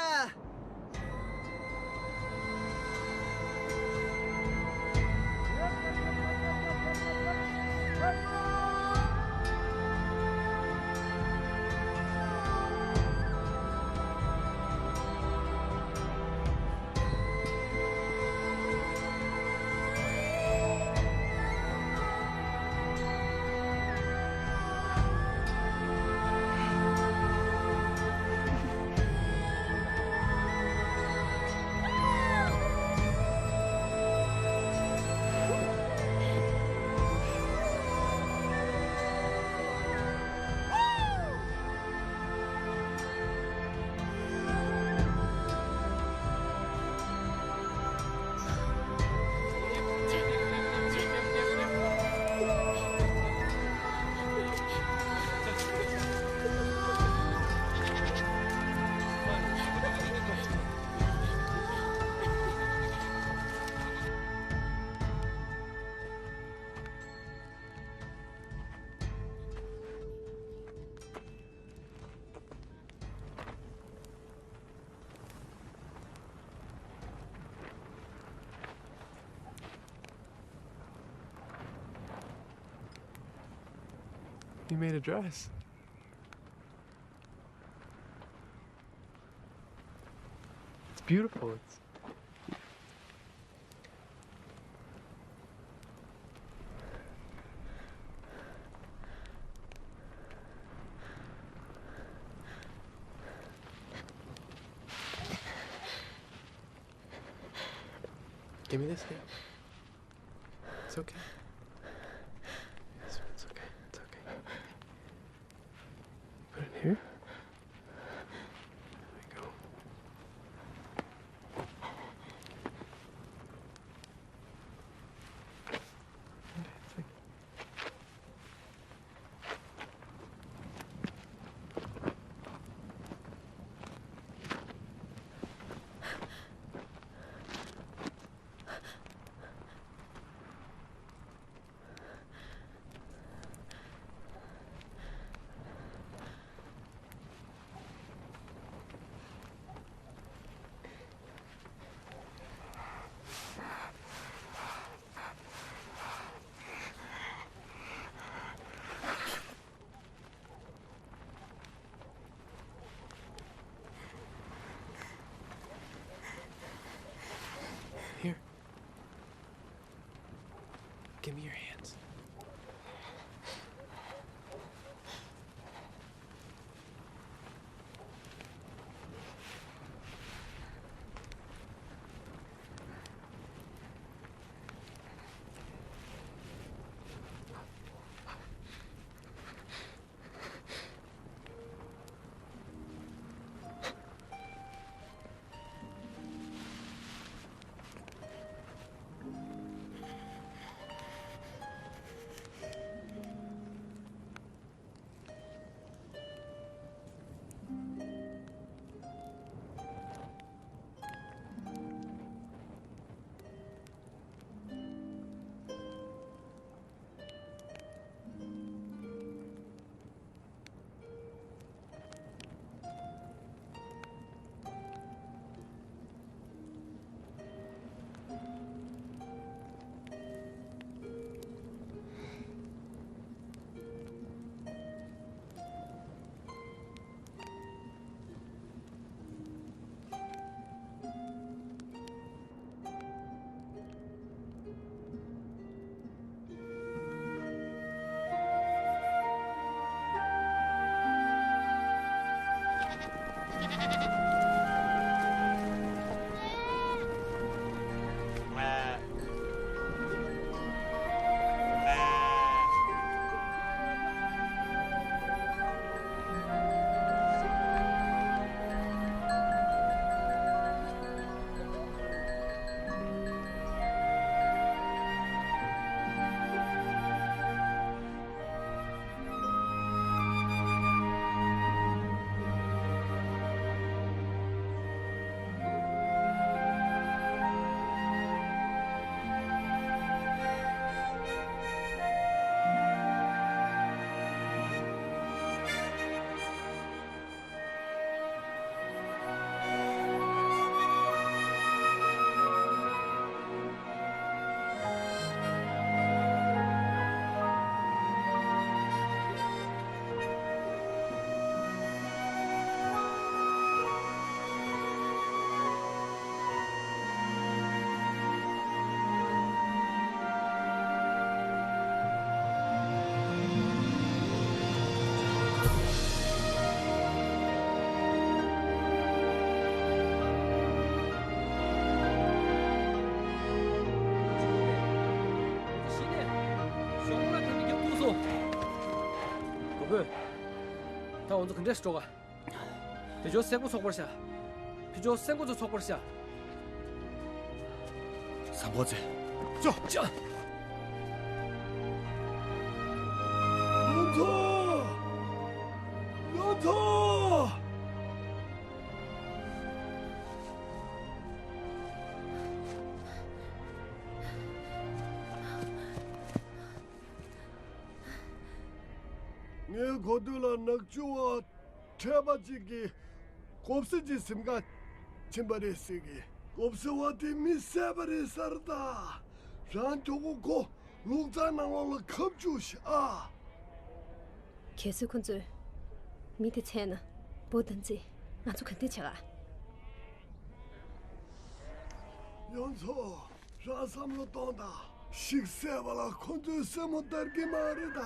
You made a dress. It's beautiful. It's Give me this thing. It's okay. It's, it's okay. It's okay. Put it here. There we go. Okay, it's like Here. Give me your hands. ཨོའི། ད་ང་ཚོ་ག་འདྲས་སེ་འགྲོ་ག། དེ་ཆོ་སེར་པོ་ཚོགས་པར་བྱ། ཕི་ཆོ་སེར་པོ་ཚོ་ཚོགས་པར་བྱ། བཟང་པོ་ཚེ། ཅོ། ཅོ། ཡོང་ཐོ། ཡོང་ཐོ། ངའི་གོ་ཐོས་ལ་ནག་ཆུ་བ་འཕྲད་པ་གཅིག་གིས་གོབ་སེ་གཅིག་གཟིམ་ཁང་ཕྱིན་པ་རེད་ཟེར་གི། གོབ་སེ་བ་དེ་མི་བསད་པ་རེད་ཟེར་ད། རང་གྱོག་པོ་ཁོ་ལུག་ཚང་ནང་ལོགས་ལ་ཁབ་བཅུག་ཤག་ཨ། གལ་སྲིད་ཁོ་ཚོས་མི་དེ་བཙལ་ན། བོ་དང་ཙི། ང་ཚོ་ག་འདྲ་བྱེད་ག། ཡོང་ཚོ། རང་བསམ་བློ་གཏོང་དང་། ཤིག་བསད་པ་ལ་ཁོ་ཚོའི་སེན་མོ་བརྡར་གི་མ་རེད་ད།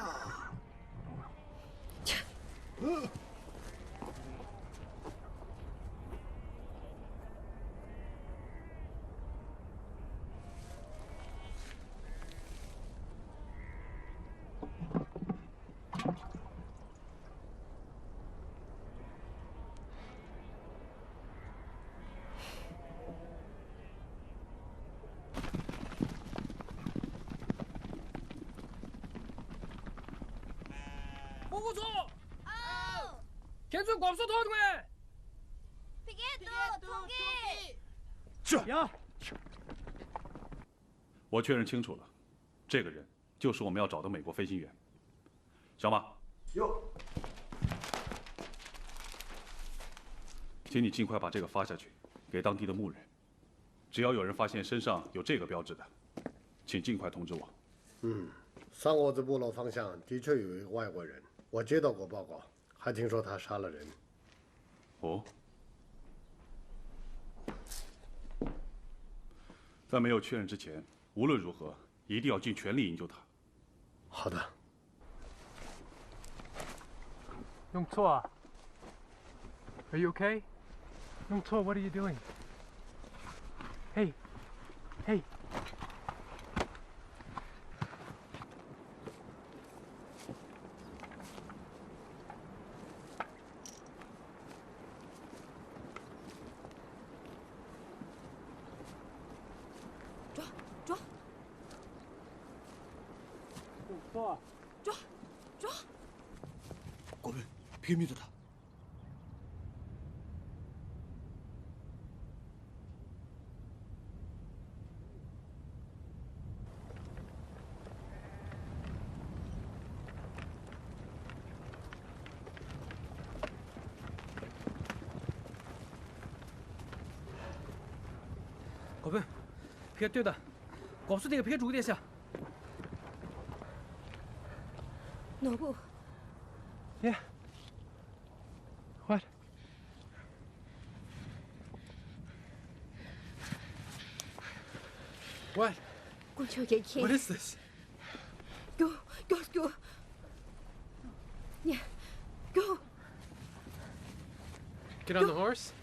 སྤུ་གུ་ཚོ། ཨའོ། ཁྱེད་ཚོས་གོབ་སེ་མཐོང་འདུག་གས། ཕ་གིར་འདུག་མཐོང་གི། ཅོ། ཡ། 我确认清楚了，这个人就是我们要找的美国飞行员。小马。有。请你尽快把这个发下去，给当地的牧人。只要有人发现身上有这个标志的，请尽快通知我。嗯，上我这部落方向的确有一个外国人，我接到过报告，还听说他杀了人。哦。在没有确认之前，无论如何， 一定要尽全力营救他。好的。 Young Chua, are you okay? Young Chua, what are you doing? Hey, hey. 抓，抓！抓，抓！ ཀོ་བོན། ཕེ་མི་དུ་ད། ཀོ་བོན། ཕ་གིར་ལྟོས་དང་། གོབ་སེ་དེ་ག་ཕ་གིར་འགྲོ་གི་རེད་ཤག་ནོར་བུ། Yeah. What? What? What is this? Go, go, go. Yeah, go. Get on the horse.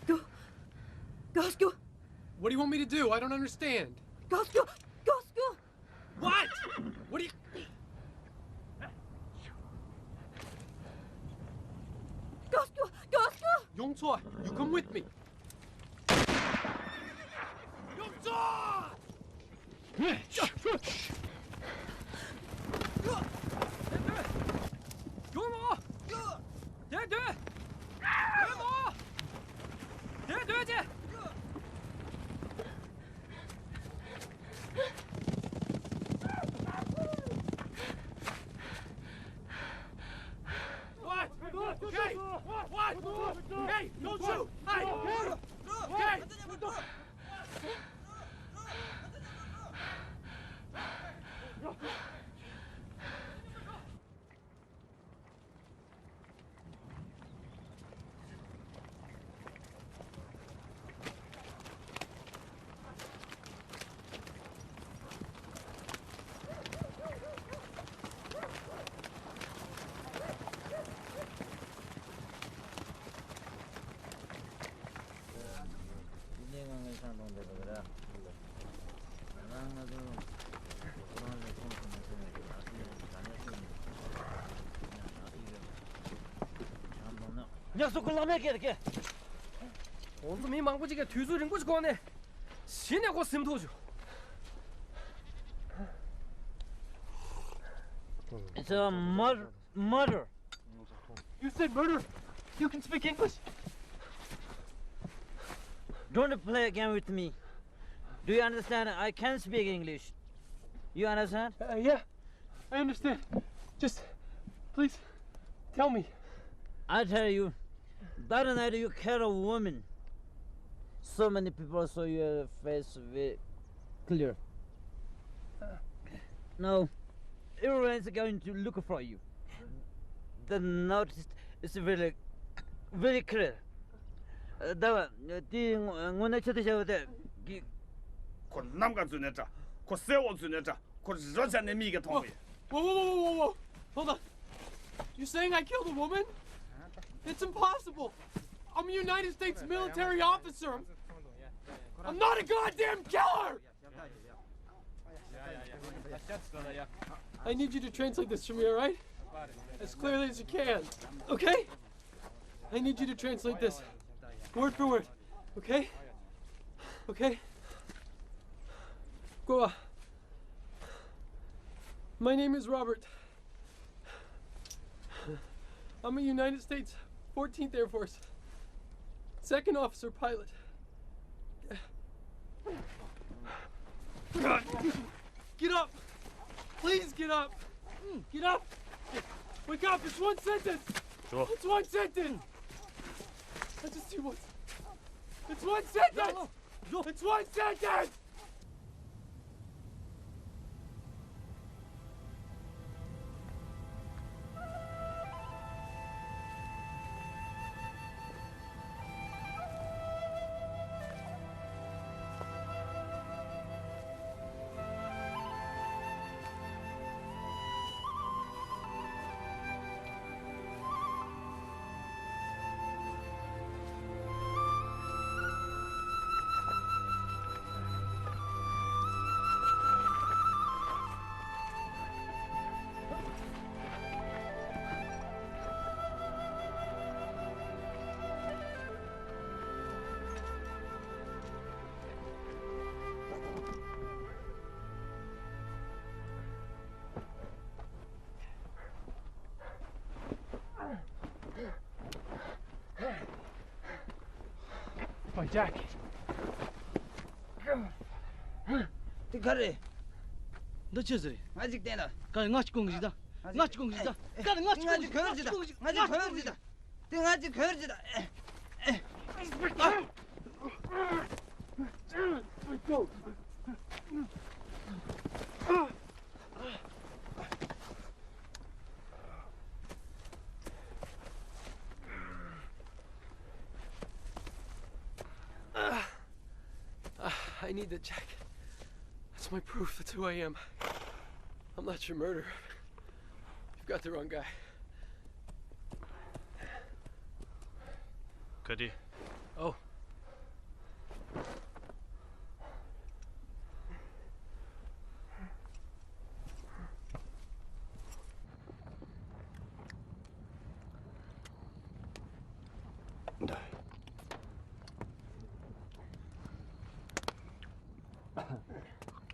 Go, go, go. What do you want me to do? I don't understand. Go, go, go, go. What? What do you... Go, go, go, go. Young Chua, you come with me. Young Chua! What? Hey! What? Hey! Don't shoot! Hey! Hey! ཉག་སོ་ཁོ་ལག་མེད་སྐྱེལ་སྐྱེལ། ཁོང་ཚོ་མི་མང་པོ་ཅིག་གིས་དུས་ཚོད་རིང་པོ་ཞིག་འགོར་ནས་གཞི་ནས་ཁོ་སེམས་ཐོག་བྱུང་། It's a murder. Murder. You said murder. You can speak English. Don't play a game with me. Do you understand? I can speak English. You understand? Uh, yeah, I understand. Just, please, tell me. I tell you, that night you killed a woman. So many people saw your face very clear. Now, everyone is going to look for you. The notice is very, very clear. ད་དེ་དངོས་གནས་ཆེད་དུ་བྱ་བ་དེ་གི་ཁོ་ནམ་མཁའ་འཛུལ་ནས་འདྲ། ཁོ་སེར་བོ་འཛུལ་ནས་འདྲ། ཁོ་རོ་བྱ་ནས་མིག་གིས་མཐོང་བས། Whoa, whoa, whoa, whoa, whoa, whoa. Hold on. You saying I killed a woman? It's impossible. I'm a United States military officer. I'm not a goddamn killer. I need you to translate this for me, all right? As clearly as you can, okay? I need you to translate this word for word, okay? Okay? Go. My name is Robert. I'm a United States fourteenth Air Force second officer pilot. Get up! Please get up! Get up! Wake up! It's one sentence! Sure. It's one sentence! I just do one. It's one sentence! It's one sentence! ཨོ་ཇེག་དེ་ག་རེད། འདི་ཆི་ཟིག་རེད། ང་ཅིག་བསྟན་ད། ག་རེ། ང་ཅིག་གོན་གི་ཞིག་ད། ང་ཅིག་གོན་གི་ཞིག་ད། ག་རེ། ང་ཅིག་གོན་གི་ཞིག་ད། ང་ཅིག་གོན་གི་ཞིག་ད། ང་ཅིག་གོན་གི་ཞིག་ད། དེ་ང་ཅིག་གོན་གི་ཞིག་ད། I need the jacket. That's my proof. That's who I am. I'm not your murderer. You've got the wrong guy. ག་དེ། ཨོ།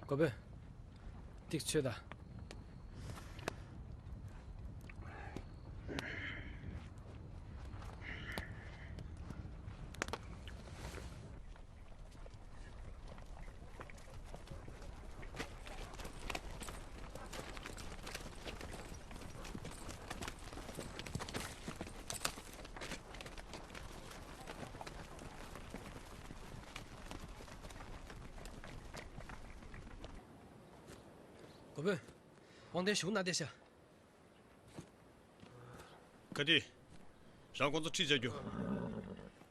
གོ་བོ། ཏིག་ཆོད་ད། གོ་བོ། དབང་ལྡན་ཞུགས་ན་བསྡད་ཤག་ག་དེ། རང་ཁོང་ཚོ་ཁྲིད་བྱ་རྒྱུ།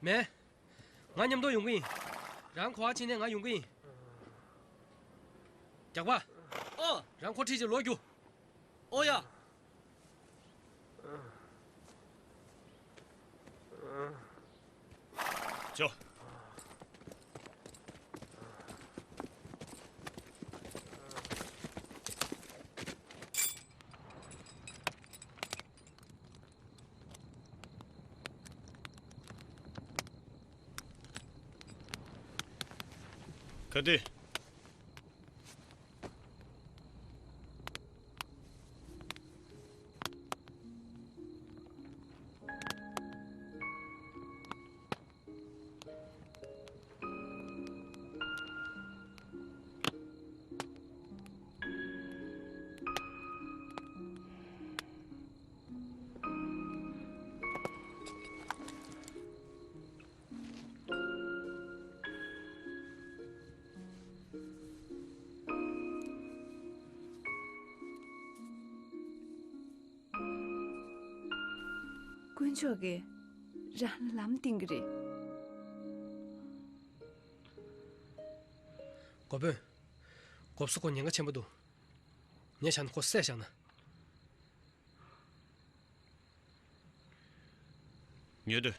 མེད། ང་མཉམ་དུ་ཡོང་གི་ཡིན། རང་གོ་བ་ཕྱིན་ནས་ང་ཡོང་གི་ཡིན། རྒྱགས་པ། ཨོ། རང་ཁོ་ཁྲིད་བྱས་ལོག་རྒྱུ། ཨོ་ཡ། ཅོ། ག་དུས། དཀོན་མཆོག་གིས་རང་ལ་ལམ་བསྟན་གྱི་རེད། འགོ་དཔོན། འགོ་བཟོ་ཁོ་ཉེན་ཁ་ཆེན་པོ་འདུག་ངས་བྱས་ན་ཁོ་བསད་བཞག་ན། ཉོས་དོ།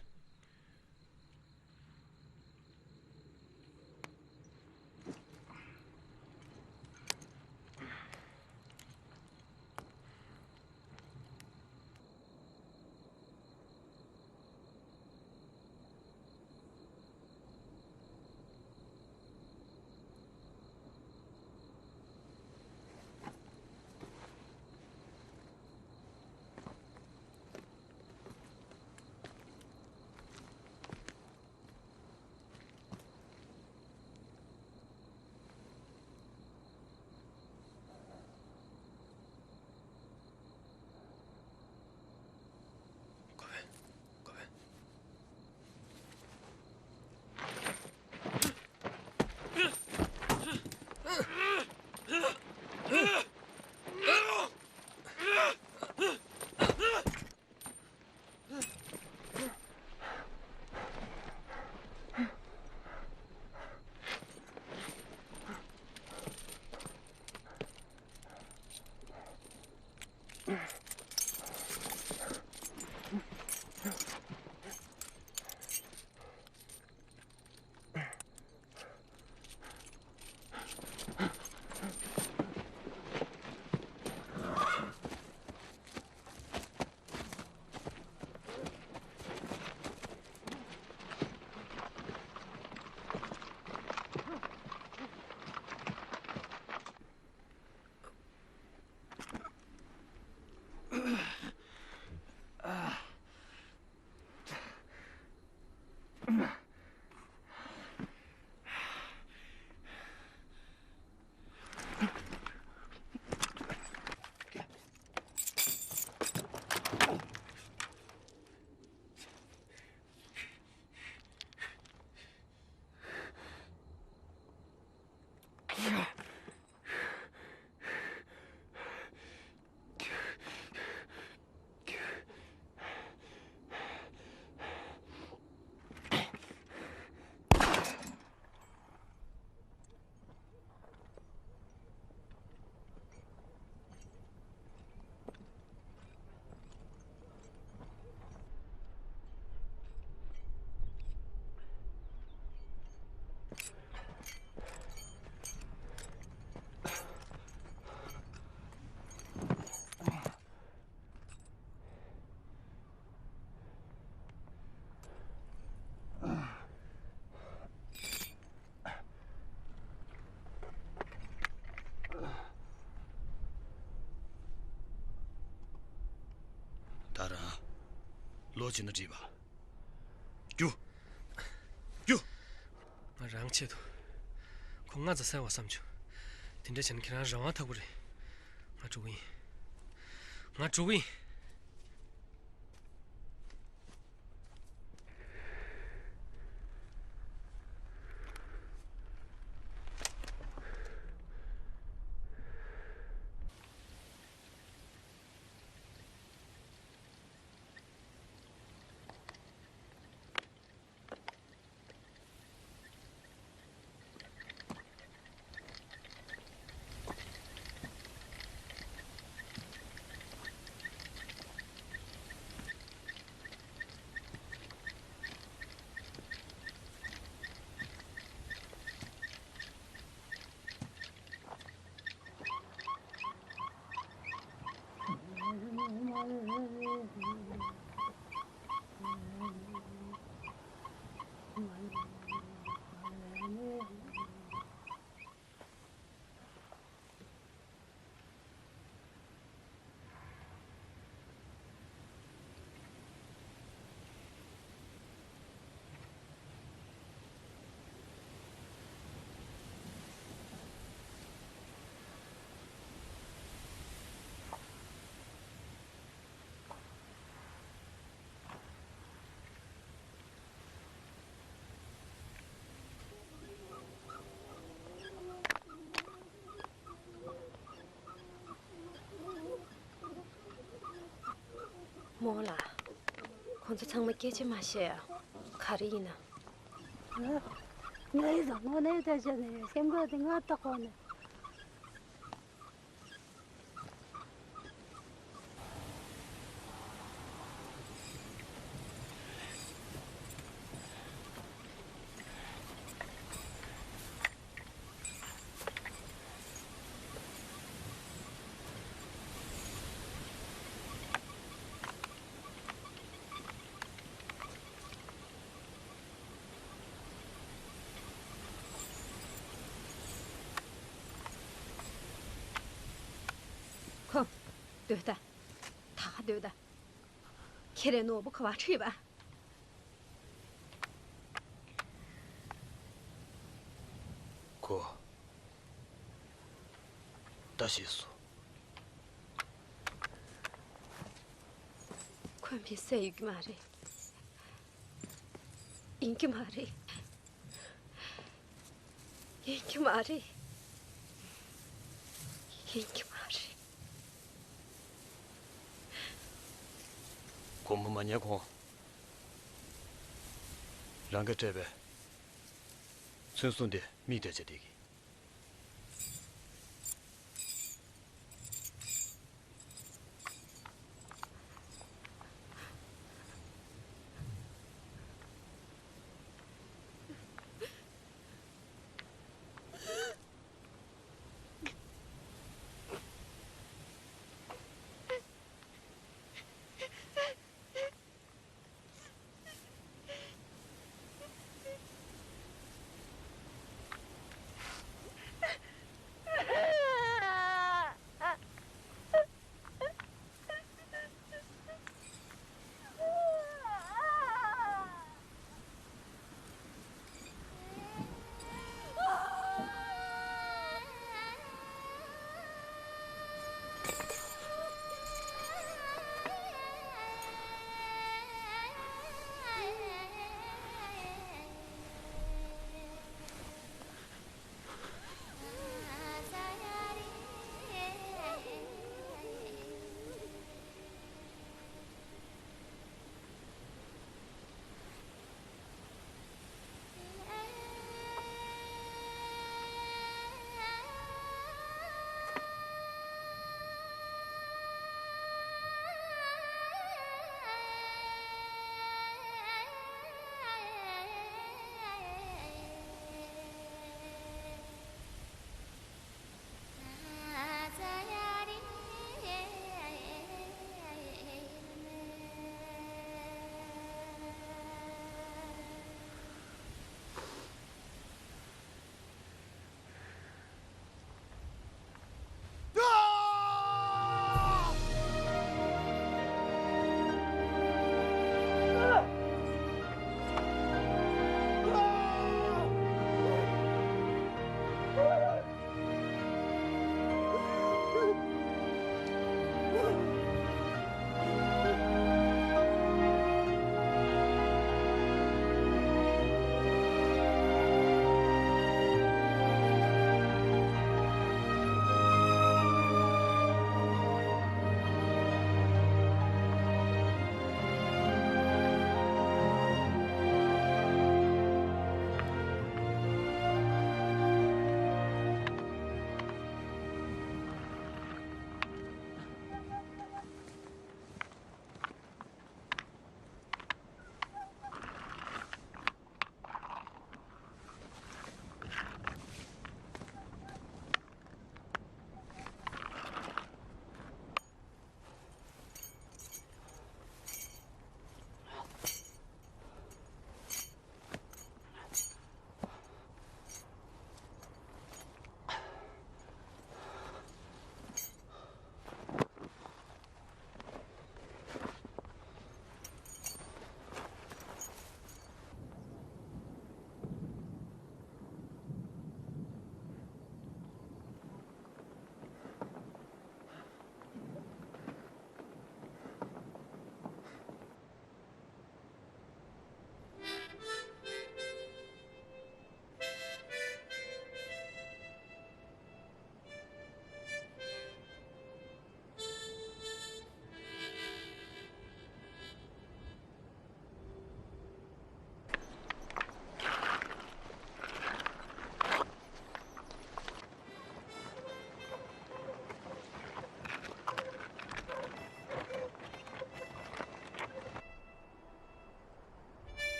ད་རང་ལོག་ཕྱིན་ན་འགྲིག་པ། རྒྱུགས། རྒྱུགས། ང་རང་ཆེད་དུ། ཁོ་ང་ཚོ་བསད་པ་བསམ་བྱུང་། དེ་འདྲ་བྱས་ན་ཁྱེད་རང་རང་དབང་ཐོབ་ཀྱི་རེད། ང་འགྲོ་གི་ཡིན། ང་འགྲོ་གི་ཡིན། རྨོ་ལགས། ཁོང་ཚོ་ཚང་མ་སྐད་ཆ་མ་བཤད་ཨ། ག་རེ་ཡིན་ན། ང་ཡི་བཟང་ངོ་ནས་ད་ཆ་ནས་སེམས་ཁ་དེ་ང་ལྟ་གོ་ནས། ཁོ། སྡོད་ད། ད་ག་སྡོད་ད། ཁྱེད་རའི་ནོར་བུ་ག་བ་ཁྲིད་པ། ཁོ། ད་ཤེས་སོང་། ཁོ་མི་བསད་ཡོད་ཀྱི་མ་རེད། ཡིན་གྱི་མ་རེད། ཡིན་གྱི་མ་རེད། ཡིན་གྱི་མ་རེད། སྒོར་མོ་མ་ཉར་གོང་། རང་གིས་སྤྲད་པའི་ཚོན་སྲུང་དེ་མིག་བལྟས་བྱས་བསྡད་ཀྱི།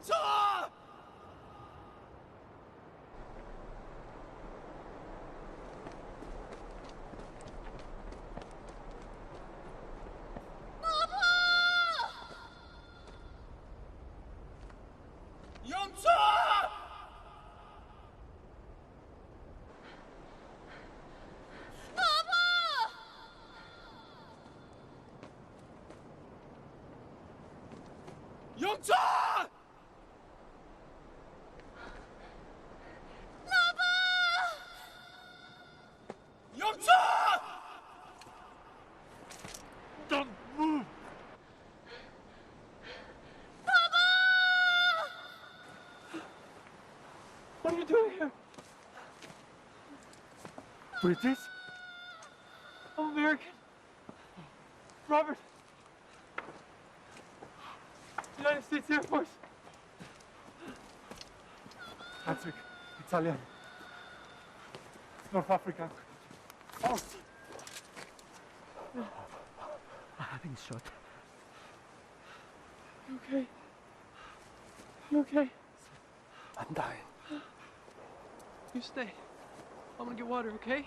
ཚོ། ཡོངས་ཚོ། ཡོངས་ཚོ། ཡོངས་ཚོ། Don't move. What are you doing here? British? American? Robert? United States Air Force. I speak Italian. North African. Oh. I've been shot. You okay? You okay? I'm dying. You stay. I'm gonna get water, okay?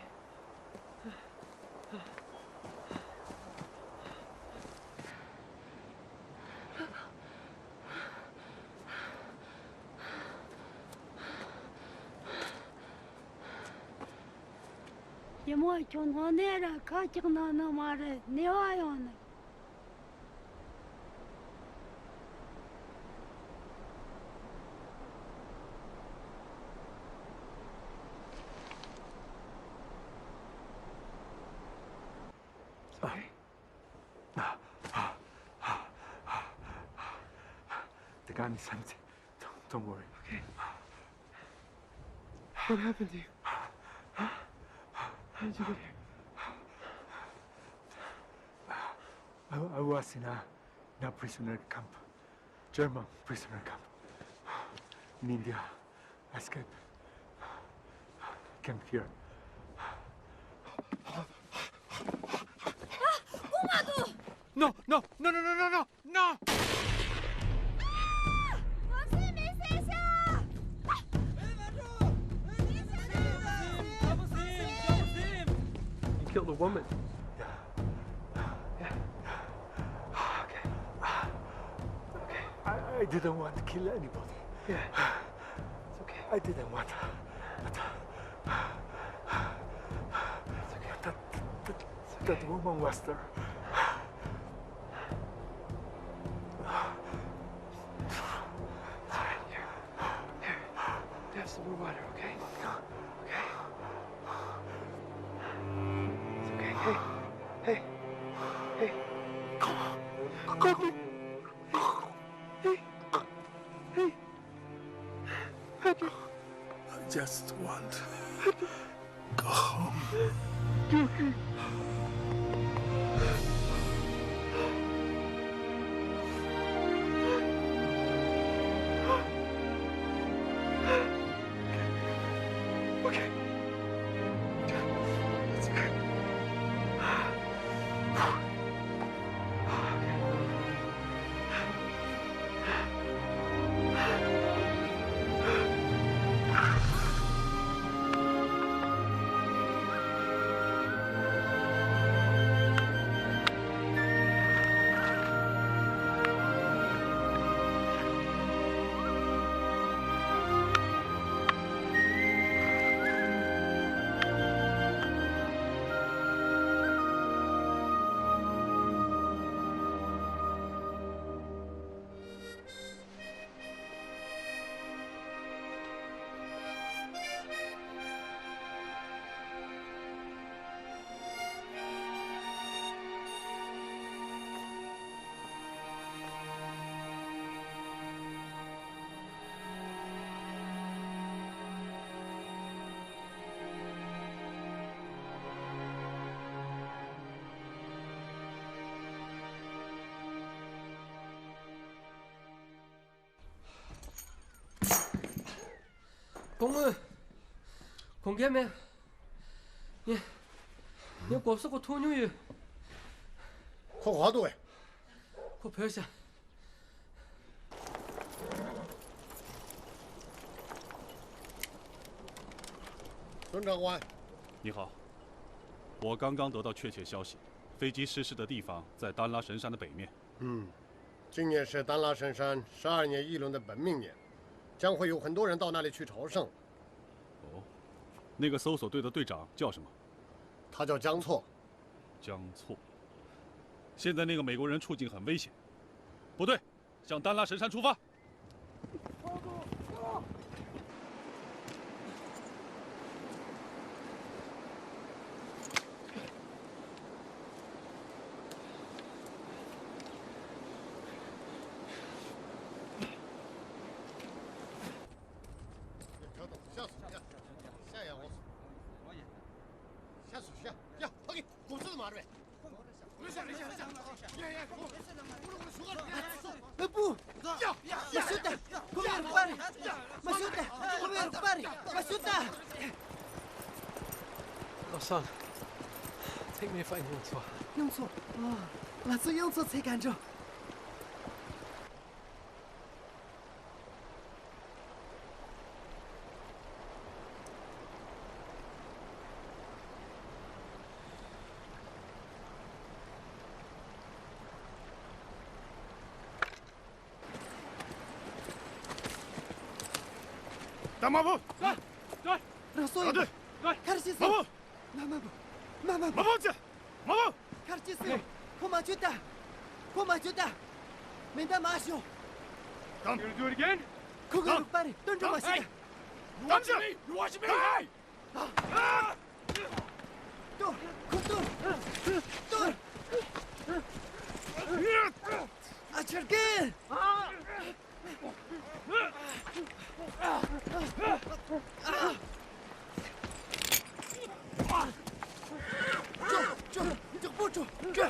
ཡི་མོ་ཁྱོད་ནང་ནས་ར་ཁ་ཅིག་ན་ནི་མ་རེད། ནེ་བ་ཡོང་ནི། They got me something. Don't, don't worry. Okay. What happened to you? How did you get here? I, I was in a, in a prisoner camp, German prisoner camp in India. Escape. Came here. No, no, no, no, no, no, no, no! You killed a woman. Yeah. Yeah. Okay. Okay. I, I didn't want to kill anybody. Yeah. It's okay. I didn't want to. But, it's okay. That, that, that woman was there. It's all right. Here. Here. Have some more water, okay? Okay? It's okay. Hey. Hey. Hey. Come on. Come on. Hey. Hey. Patrick. I just want to go home. Okay. It's okay. དགོང་མོ། དགོང་ཁ་མེད། ངས། ངས་གོབ་སོག་གི་ཐུག་མྱོང་ཡོད། ཁོ་ག་འདུག་གས། ཁོ་བྲོས་ཤག 孙长官。你好，我刚刚得到确切消息，飞机失事的地方在丹拉神山的北面。嗯，今年是丹拉神山十二年一轮的本命年，将会有很多人到那里去朝圣。哦，那个搜索队的队长叫什么？他叫江措。江措。现在那个美国人处境很危险。部队，向丹拉神山出发。 ཨ་ཕོ། མ་ཤོད་ད། ཁོ་མེད་རུ་པར། མ་ཤོད་ད། ཁོ་མེད་རུ་པར། མ་ཤོད་ད། ལོ་སོན། Take me find གཡུ་མཚོ། གཡུ་མཚོ། ཨ། ང་ཚོ་གཡུ་མཚོ་འཚོལ་ག་འགྲོ། ད་མ་བུ། ལགས་སོ། རང་སོ་ཡིན། ལགས་སོ། གར་ཞིག་སོ། མ་བུ། མ་མ་བུ། མ་མ་བུ། མ་བུ་ཅི། མ་བུ། གར་ཅི་སོང་། ཁོ་མ་བཅོས་ད། ཁོ་མ་བཅོས་ད། མེ་མདའ་མ་ཤོག Come. You do it again? ཁོ་གི་རུ་པར་སྟོན་འགྲོ་མ་ཤེས་ད། Come. You watch me. Hey! ཏོ། ཁོ་ཏོ། ཏོ། ཨ་ཆར་གི། ཅོ། ཅོ། ཅོ། པོ་ཅོ། ཅོ།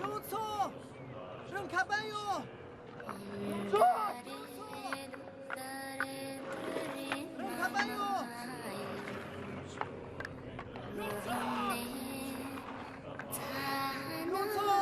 ཡོང་ཚོ། རང་ཁ་པར་ཡོད། ཡོང་ཚོ། རང་ཁ་པར་ཡོད། ཡོང་ཚོ། ཡོང་ཚོ།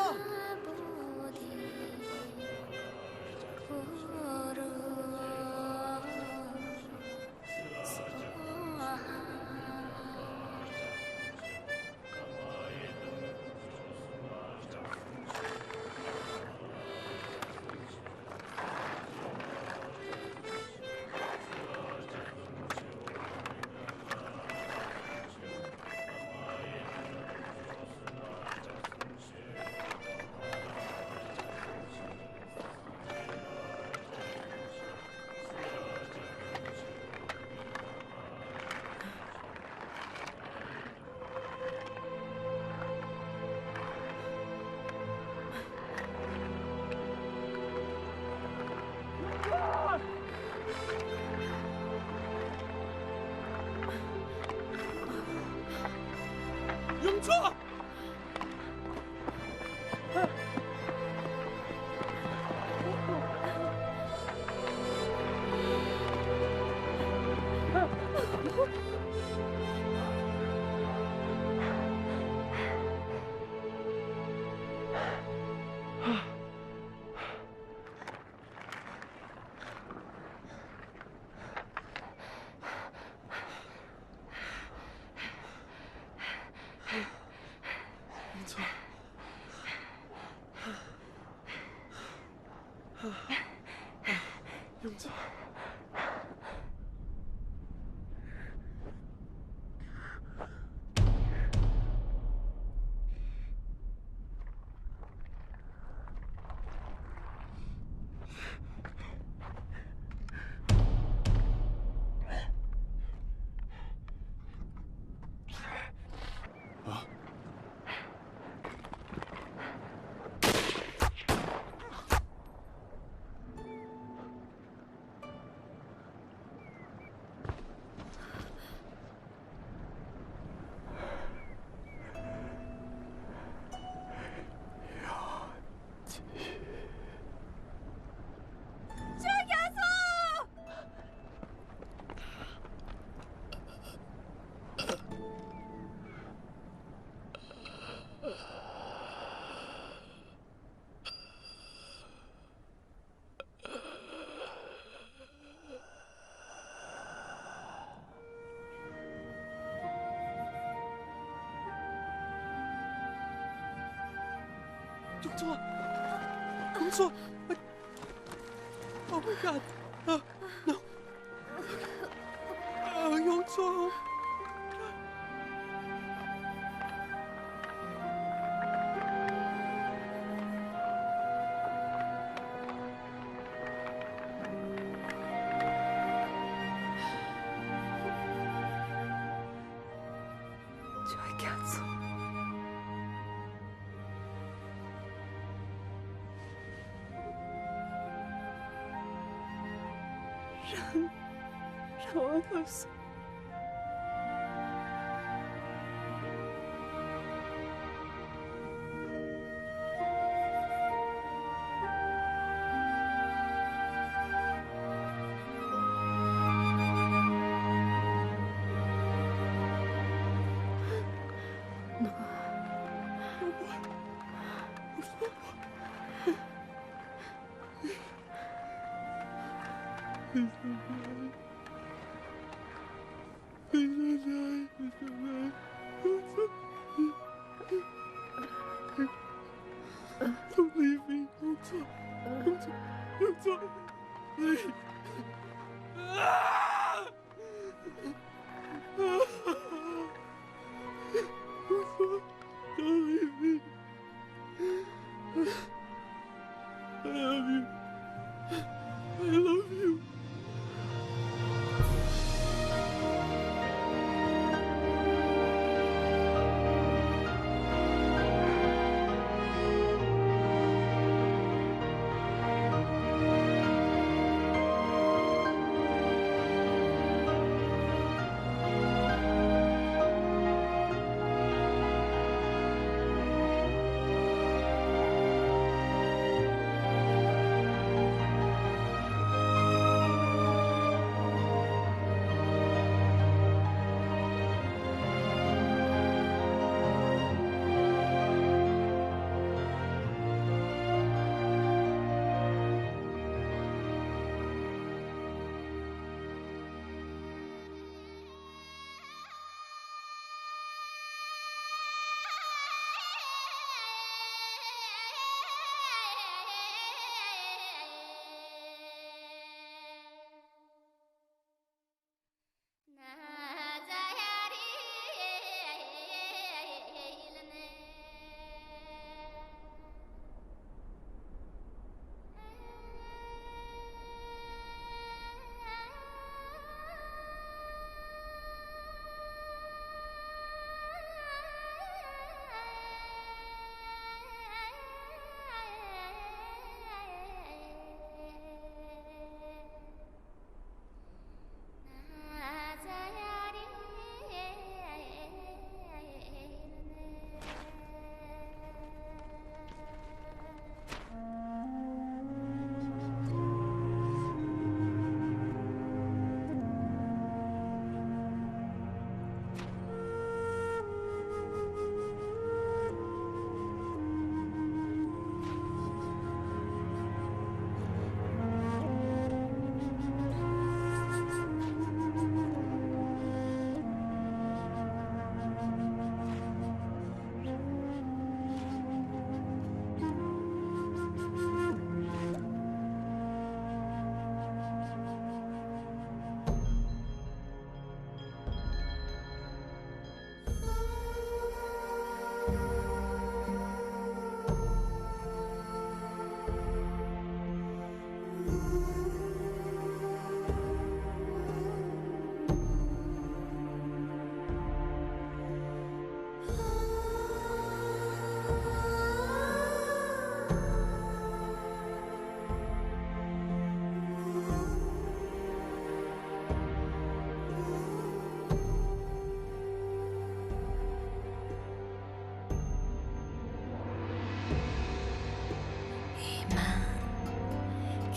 ཡོང་ཆོག་ཡོངས་ཚོ། ཡོངས་ཚོ། ཡོངས་ཚོ། Oh my God. Uh, no. Uh, ཡོངས་ཚོ། ཁྱོད་རྒྱ་མཚོ། རང་རང་དབང་ལོབས་སོང་། Don't leave me. Don't stop. Don't stop. Don't stop. Please. Don't leave me. I love you. I love you.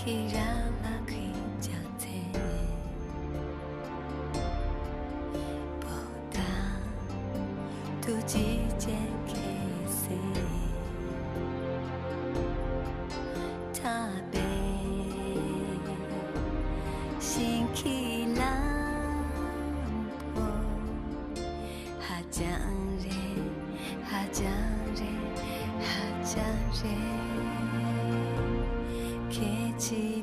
ཁྱེད་རང་ལ་ཁོས་ཀྱང་ཚེ་པོ་དང་ཐུགས་རྗེ་ཅན་ཁྱེད་སེ་ཐ་པེ་ཤིང་ཁྱི་ལ་ཕོ། ཧ་ཅང་རེད། ཧ་ཅང་རེད། ཧ་ཅང་རེད། ཁྱེད་ཀྱི་